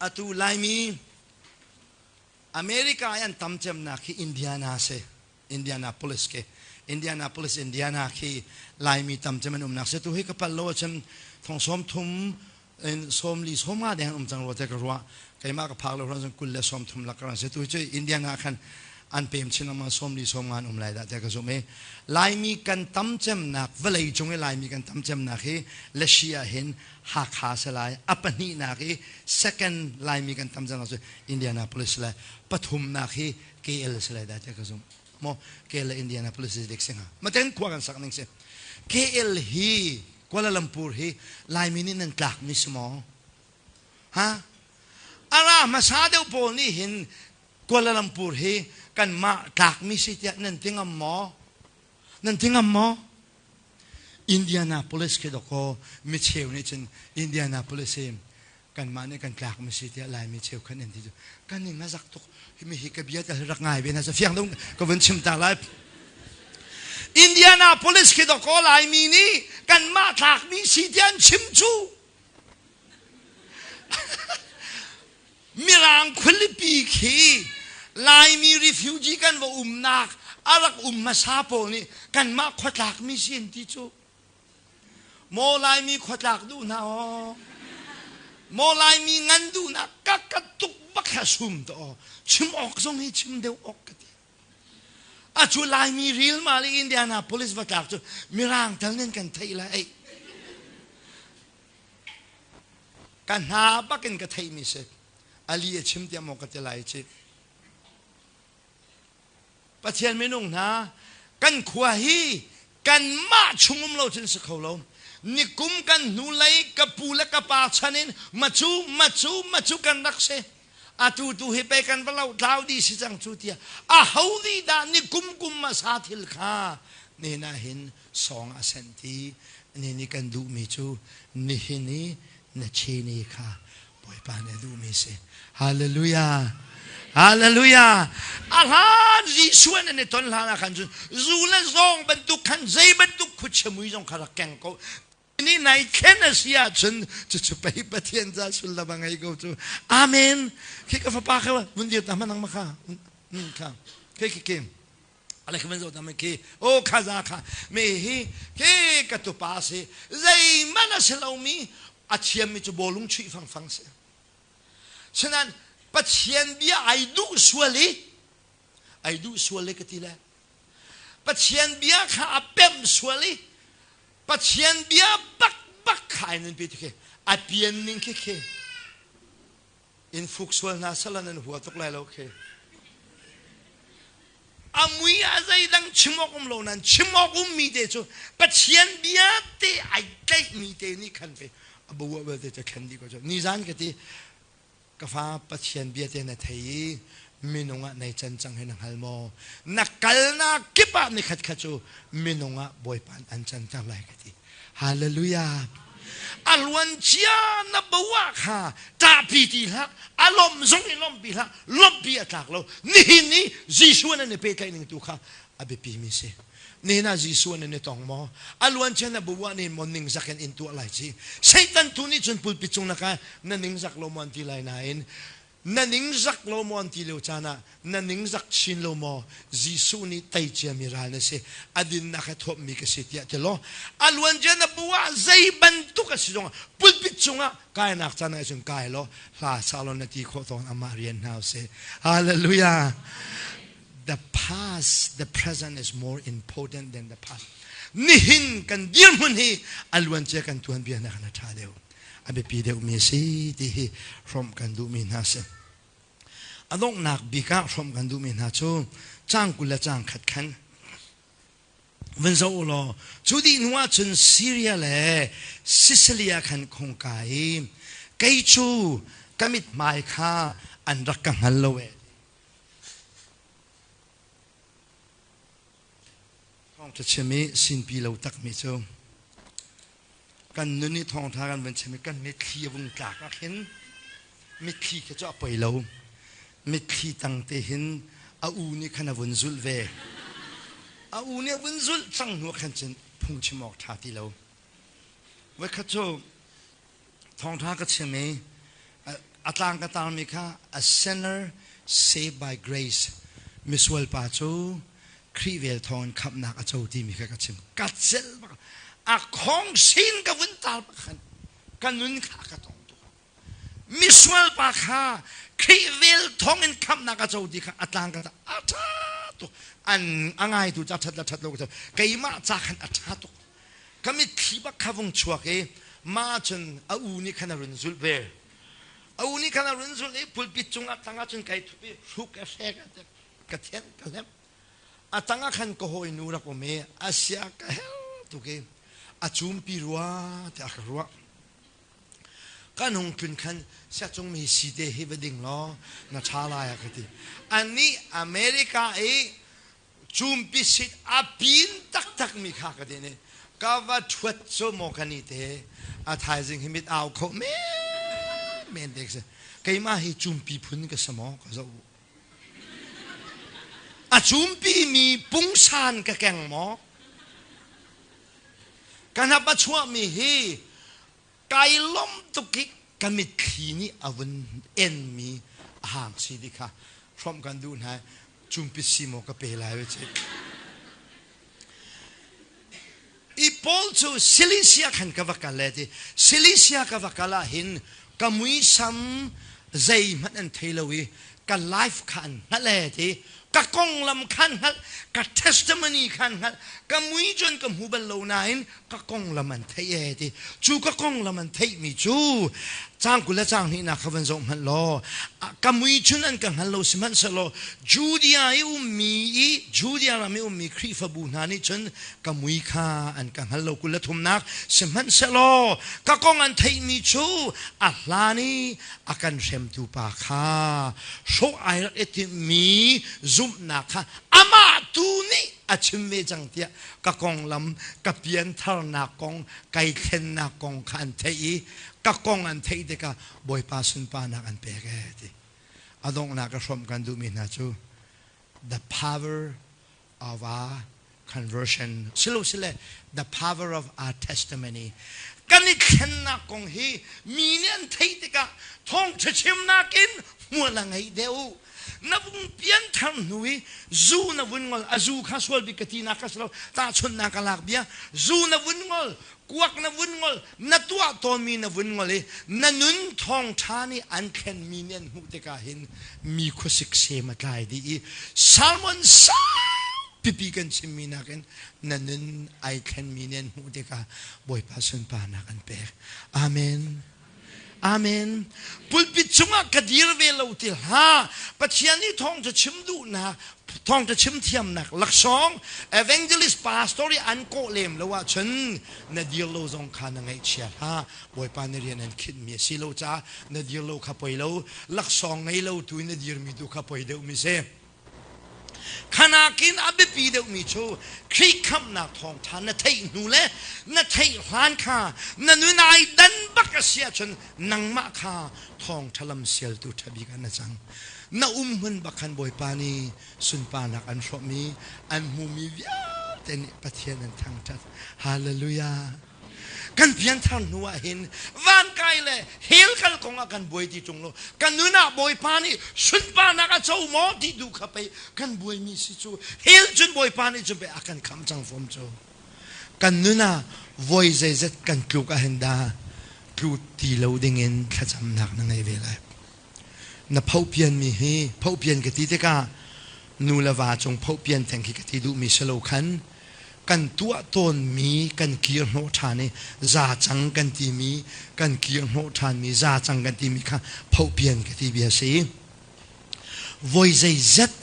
Atu Laimi America i an tam cemnak hi Indiana si. Indianapolis khi. Indianapolis, Indiana khi Laimi tam cem an umnak si. Tu hi ka pal lo ahcun thong sawm thum in sawm li sawm nga deng an um cang rua te ka ruah. Keimah ka phak lo hran 20 30 lak kan si. Tu cu Indiana khan an pem chin lengmang 40 sawm ngan um lai dah tiah ka zumh i Laimi kan tam cemnak vawlei cung i Laimi kan tam cemnak hi Lashi ah hin Hakha si lai. A pahnihnak i second Laimi kan tam cemnak cu Indianapolis si lai. Pathumnak hi KL si lai dah tiah ka zumh. Maw KL le Indianapolis si dik si hnga. Maten khua kan sak ning si. KL hi Kuala Lumpur hi Laimi nih nan tlak mi si maw? Ha? A ra hmasa deuh pawl nih hin Kuala Lumpur hi kanmah tlakmi si tiah nan ti ngam maw? Nan ti ngam maw? Indianapolis khi dawkaw micheu nih cun Indianapolis hi kanmah nih kan tlakmi si tiah Laimi cheukhat an ti cu kan ning a zak tuk mi hi ka bia tal rak ngai ve na sa fiang dong ka vun chim ta lai Indianapolis khi dawkaw Laimi nih kanmah tlakmi si tiah an chim cu Mirang khualipi khi Laimi refugee kan va umnak a rak um hmasa pawl nih kanmah khuatlakmi si an ti cu. Maw Laimi khuatlak duh hna aw. Maw Laimi ngan duhnak ka ka tuk bak kha sum to aw. Chim awk zong hi chim deuh awk ka ti. A cu Laimi ril ma le Indianapolis va tlak cu Mirang tal nin kan theih lai ei. Ka hna bakin ka theihmi si. Ali a chim tiah maw ka ti lai ci. Pathian minung hna kan khua hi kanmah chung um lo cun si kho lo. Nikum kan hnulei ka pu le ka pa chan in macu macu macu kan rak si. Atu tu hi pe kan va lo tlau dih si cang cu tiah a ho nih dah nikum kum hmasa thil kha nihin ah hin sawng a senh ti ni nih kan duhmi cu nihin i na chini kha Bawipa nih a duhmi si. Hallelujah. Hallelujah. A hlan Jesuh an i ton hlan ah khan cun zu le zawng bantuk khan zei bantuk khuachia mui zong kha rak keng ko. Ni nai thlen a si ahcun cucu pei Pathian ca sullam a ngei ko cu. Amen. Khi ka fapa kha vun dir ta hmanh ma kha. Kha. Khi khi khi. Ale kha zo tam khi o kha za kha me hi ke ka tupa si zeihmanh a si lomi a thiammi cu bawlung chuih fangfang si sinan Pathian bia ai duh sual i ai duh sual i ka ti le Pathian bia kha a pemh sual i Pathian bia bak bak kha ai nan pe ti khi a pian ning khi khi in fuk sual hna sala nan hua tuk lai lo khi a mui a zeidang chim awk um lo nan chim awk ummi te cu Pathian bia te ai tlaihmi te nih khan fe a bua belte cu thlen dih ko cu nizan ka ti ka fa Pathian bia te na thei i minung ah nei can cang hi na hngal maw na kalnak kip ah nikhat khat cu minung ah Bawipa an canter lai ka ti Hallelujah. A luan cia na bo ah kha ṭahpi ti hlah, a lawmh zong i lawmhpi hlah, lawmhpi a tlak lo. Nihin i Jesuh nan i pehtlaih ning tu kha a biapi mi si. Nihin ah Jesuh nan i tong maw? A luan cia na bo ah nin maw ningzak in in tuah lai ci. Satan tu nih cun pulpit cung na kai na ningzak lo maw an ti lai nain Na ningzak lo maw an ti lio caan ah na ningzak chin lo maw? Jesuh nih tei ciami ral na si, a dinnak he thuammi ka si tiah ti law a luancia na bu ah zei bantuk a si zongah pulpit cungah kainak caan ah cun kai law hla sa law na ti khawh tawn amah rian hna usih. Hallelujah. The past, the present is more important than the past. Nihin kan dirhmun hi a luancia kan tuanbia nakin a ṭha deuh. A biapi deuhmi a si ti hi hrawmh kan duhmi hna a si. A donghnak bik ah hrawmh kan duhmi hna cu caang 20 le caang khat khan vun zoh u law cu dih hnu ah cun Syria le Sicilia khan khung kai i kei cu ka mithmai kha an rak ka hngal lo ee. Thawngṭha chim i sinpi lo takmi cu kan nun i thawngṭha kan van chim i kan mitthli a vung tlak ah khin mitthli khi cu a poi lo. Mitthli tang te hin a u nih khan a vun zulh ve. A u nih a vun zulh cang hnu ah khan cun phungchim awk ṭha ti lo. Voikhat cu thawngṭha ka chim i a tlang ka tarmi kha a sinner saved by grace misual pa cu Khrih vel thawngin khamhnak a co timi kha ka chim ka celh bak a khong sin ka vun tar bak khan ka nun kha ka tong tuk. Misual pa kha Khrih vel thawng in khamhnak a co ti kha a tlang ka a ṭha tuk. An a ngaitu ca ṭhat le ṭhat lo ka keimah ca khan a ṭha tuk. Ka mitthli bak kha vung chuak i mah cun a u nih khan a run zulh ve. A u nih khan a run zulh i pulpit cungah tangah cun kai thup i hruk ka hrek ka thianh ka hlemh. A tangah khan ka hawinu rak um i a sia ka her tuk i a cumpi rua tiah ka ruah. Kan hung tlun khan siacung mi si te hi va ding law na ṭha lai a ka ti. Anih America i cumpi sit a pin taktak mi kha ka ti nih ka va ṭhuat cu maw ka ni te a thaizing hi mit au kho men men te ka si. Keimah hi cumpi phun ka si maw ka zoh. A cumpi mi pungsan ka keng maw? Ka hnap a chuahmi hi kai lawm tuk i ka mitthli nih a vun enmi a hang si ti kha hrawmh kan duh hna. Cumpi si maw ka pe lai ve cik. I Paul cu Cilicia khan ka va kal le ti. Cilicia ka va kal ah hin ka muisam zeihmanh an thei lo i ka life kha an hngalh e ti. Ka konglam kha an hngalh, ka testimony kha an hngalh, ka mui cun ka hmu bal lo nain ka konglam an theih e ti. Cu ka konglam an theihmi cu caang 20 le caang hnihnak kha van zoh hmanh law ka mui chun an ka hngal lo sihmanhsehlaw Judea i ummi i Judea ram i ummi Khrihfabu hna nih cun ka mui kha an ka hngal lo 23nak sihmanhsehlaw ka kong an theihmi cu a hlan i a kan hremtu pa kha hrawh ai rak i timhmi zumhnak kha amah tu nih a chim ve cang tiah ka konglam ka piantharnak kong kai thlennak kong kha an theih i ka kong an theih tikah Bawipa sunparnak an pek ee ti. A donghnak ka hrawmh kan duhmi hna cu the power of our conversion silosile the power of our testimony kan i thlennak kong hi mi nih an theih tikah thawngṭha chimnak in hmual a ngei deuh na vung pianthar hnu i zu na vun ngol a zu kha sual bik ka ti nak ka si lo tahchunhnak ka lak bia zu na vun ngol kuak na vun ngol na tuah tawnmi na vun ngol i na nun thawngṭha nih an thlenmi nih an hmuh tikah hin mi khuasik sem a tlai dih i salmon pipi kan chimmi nakin na nun ai thlenmi nih an hmuh tikah Bawipa sunparnak an pek. Amen. Amen. Pulpit cungah ka dir ve lo ti hlah. Pathian nih thawngṭha chim duhnak, thawngṭha chim thiamnak laksawng, evangelist pastor i an kawh lem lo ahcun na dir lo zong kha na ngaihchia hlah. Bawipa na rian an khinhmi a si lo caah na dir lo kha poi lo. Laksawng ngei lo tu in na dirmi tu kha poi deuhmi si. Khanakin a biapi deuhmi cu Khrih khamhnak thawngṭha na theih hnu le na theih hlan kha na nun ai dan bak a si ahcun nangmah kha thawngṭha lam sialtu ṭha bik ah na cang. Na um hmun bak khan Bawipa nih sunparnak an hrawmh i an hmumi vialte nih Pathian an thangṭhat. Hallelujah! Kan pianthar hnu ah hin vankai le hell kal kong ah kan buai ti ṭung lo. Kan nun ah Bawipa nih sunparnak a co maw ti duh kha pei kan buaimi si cu. Hell cun Bawipa nih cun pei a kan khamh cang fom cu. Kan nun ah voi zeizat kan tluk ah hin dah tlu ti lo dingin thlacamnak na ngei ve lai. Na phopianmi hi phopian ka ti tikah nu le va cung phopian theng khi ka ti duhmi si lo khan kan tuah tawnmi kan kir hnawh ṭhan i za cang kan timi kan kir hnawh ṭhanmi za cang kan timi kha phopian ka ti bia si. Voi zeizat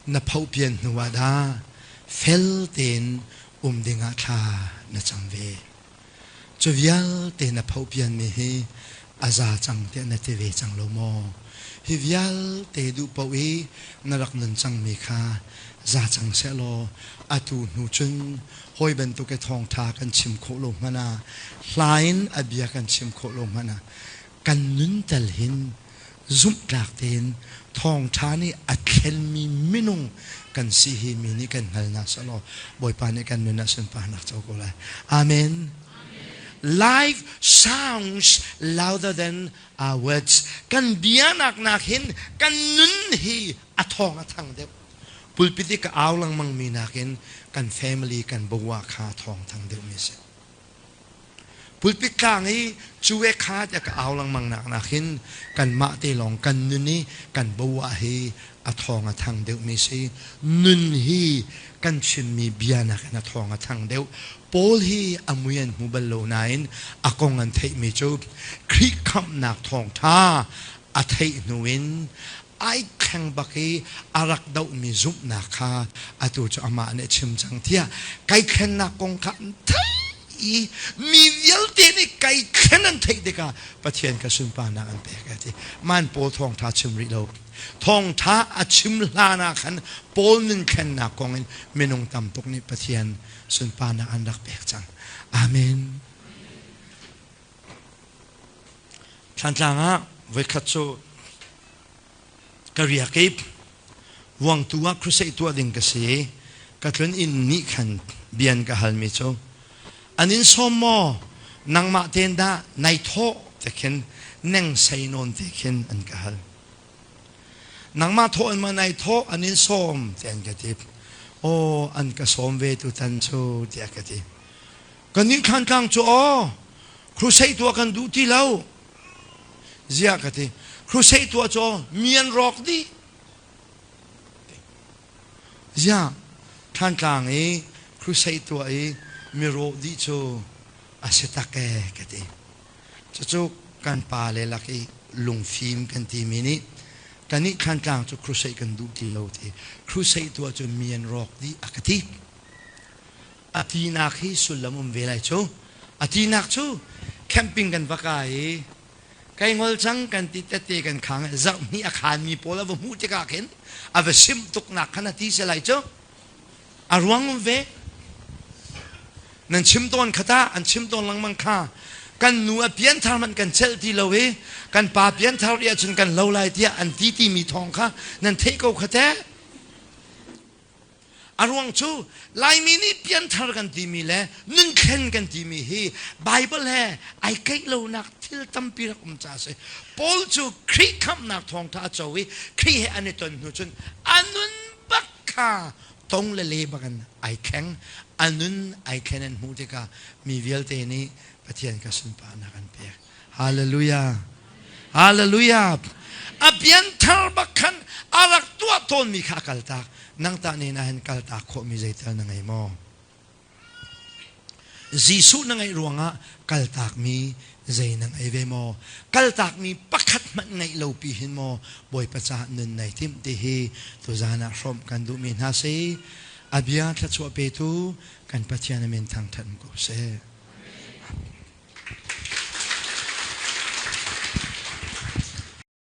na phopian hnu ah dah fel tein um dingah thla na cam ve. Cu vialte na phopianmi hi a za cang tiah na ti ve cang lo maw? Hi vialte duh paoh i na rak nun cangmi kha za cang sehlaw atu hnu cun hawi bantuk i thawngṭha kan chim khawh lo hmanh ah hla in a bia kan chim khawh lo hmanh ah kan nun tal hin zumhtlak tein thawngṭha nih a thlenmi minung kan si hi mi nih kan hngal hna sehlaw Bawipa nih kan nun ah sunparnak co ko lai. Amen. Life sounds louder than our words. Kan bianak nak hin kan nun hi a thawng a thang deuh. Pulpit i ka au lengmang mi nakin kan family kan bawa kha thawng thang deuh mi si. Pulpit tlang i cu e kha tiah ka au lengmang nak nakin kanmah te lawng kan nun i kan bo ah hi a thawng a thang deuhmi si. Nun hi kan chimmi bia nakin a thawng a thang deuh. Paul hi a mui an hmu bal lo nain a kong an theihmi cu Khrih khamhnak thawngṭha a theih hnu in ai thleng bak i a rak dohmi zumhnak kha atu cu amah nih a chim cang tiah kai thlennak kong kha an theih i mi vialte nih kai thlen an theih tikah Pathian kha sunparnak an pek a ti. Man Paul thawngṭha chim rih lo. Thawngṭha a chim hlan ah khan Paul nun thlennak kong in minung tam tuk nih Pathian sunparnak an rak pek cang. Amen. Thlantlang ah voikhat cu ka riak i Vuangtu ah crusade tuah ding ka si i ka tlun inn nih khan bian ka halmi cu an in sawm maw nangmah tein dah nai thawh te khin neng sei nawn te khin an ka hal. Nangmah thawh in ma nai thawh an in sawm ti an ka ti. Aw an ka sawm ve tutan cu tiah ka ti. Kan nih Thlantlang cu aw crusade tuah kan duh ti lo. Ziah ka ti. Crusade tuah cu mi an rawk dih. Ziah Thlantlang i crusade tuah i mi rawh dih cu a si tak ee ka ti. Cucu kan pa le lak i lungfim kan timi nih kannih Thlantlang cu crusade kan duh ti lo ti. Crusade tuah cu mi an rawk dih a ka ti. A tinak hi sullam um ve lai cu. A tinak cu camping kan va kai i kai ngol cang kan ti tette kan khang zarh hnih a khanmi pawl a va hmuh tikah khin a va simh tuknak khan a ti si lai cu. A ruang um ve. Nan chim tawn khata an chim tawn lengmang kha kan nu a pianthar hmanh kan celh ti lo i kan pa pianthar rih ahcun kan lo lai tiah an ti timi thawng kha nan theih ko kha teh. A ruang cu Laimi nih pianthar kan timi le nunthlen kan timi hi Baibal he ai keih lonak thil tampi rak um ca a si. Paul cu Khrih khamhnak thawngṭha a co i Khrih he an i ton hnu cun a nun bak kha tong le le bak in ai thleng. A nun ai thlen an hmuh tikah mi vialte nih Pathian kha sunparnak an pek. Hallelujah. Hallelujah. A pianthar bak khan a rak tuah tawnmi kha a kaltak. Nang tah ne na hin kaltak khawhmi zeital na ngei maw? Jesuh na ngeih ruangah kaltakmi zei na ngei ve maw? Kaltakmi pakhat hmanh ngeih lo pi hin maw Bawipa caah nun nai timh ti hi tuzan ah hrawmh kan duhmi hna si. A bia thluachuah petu kan Pathian a min thangṭhat ko seh.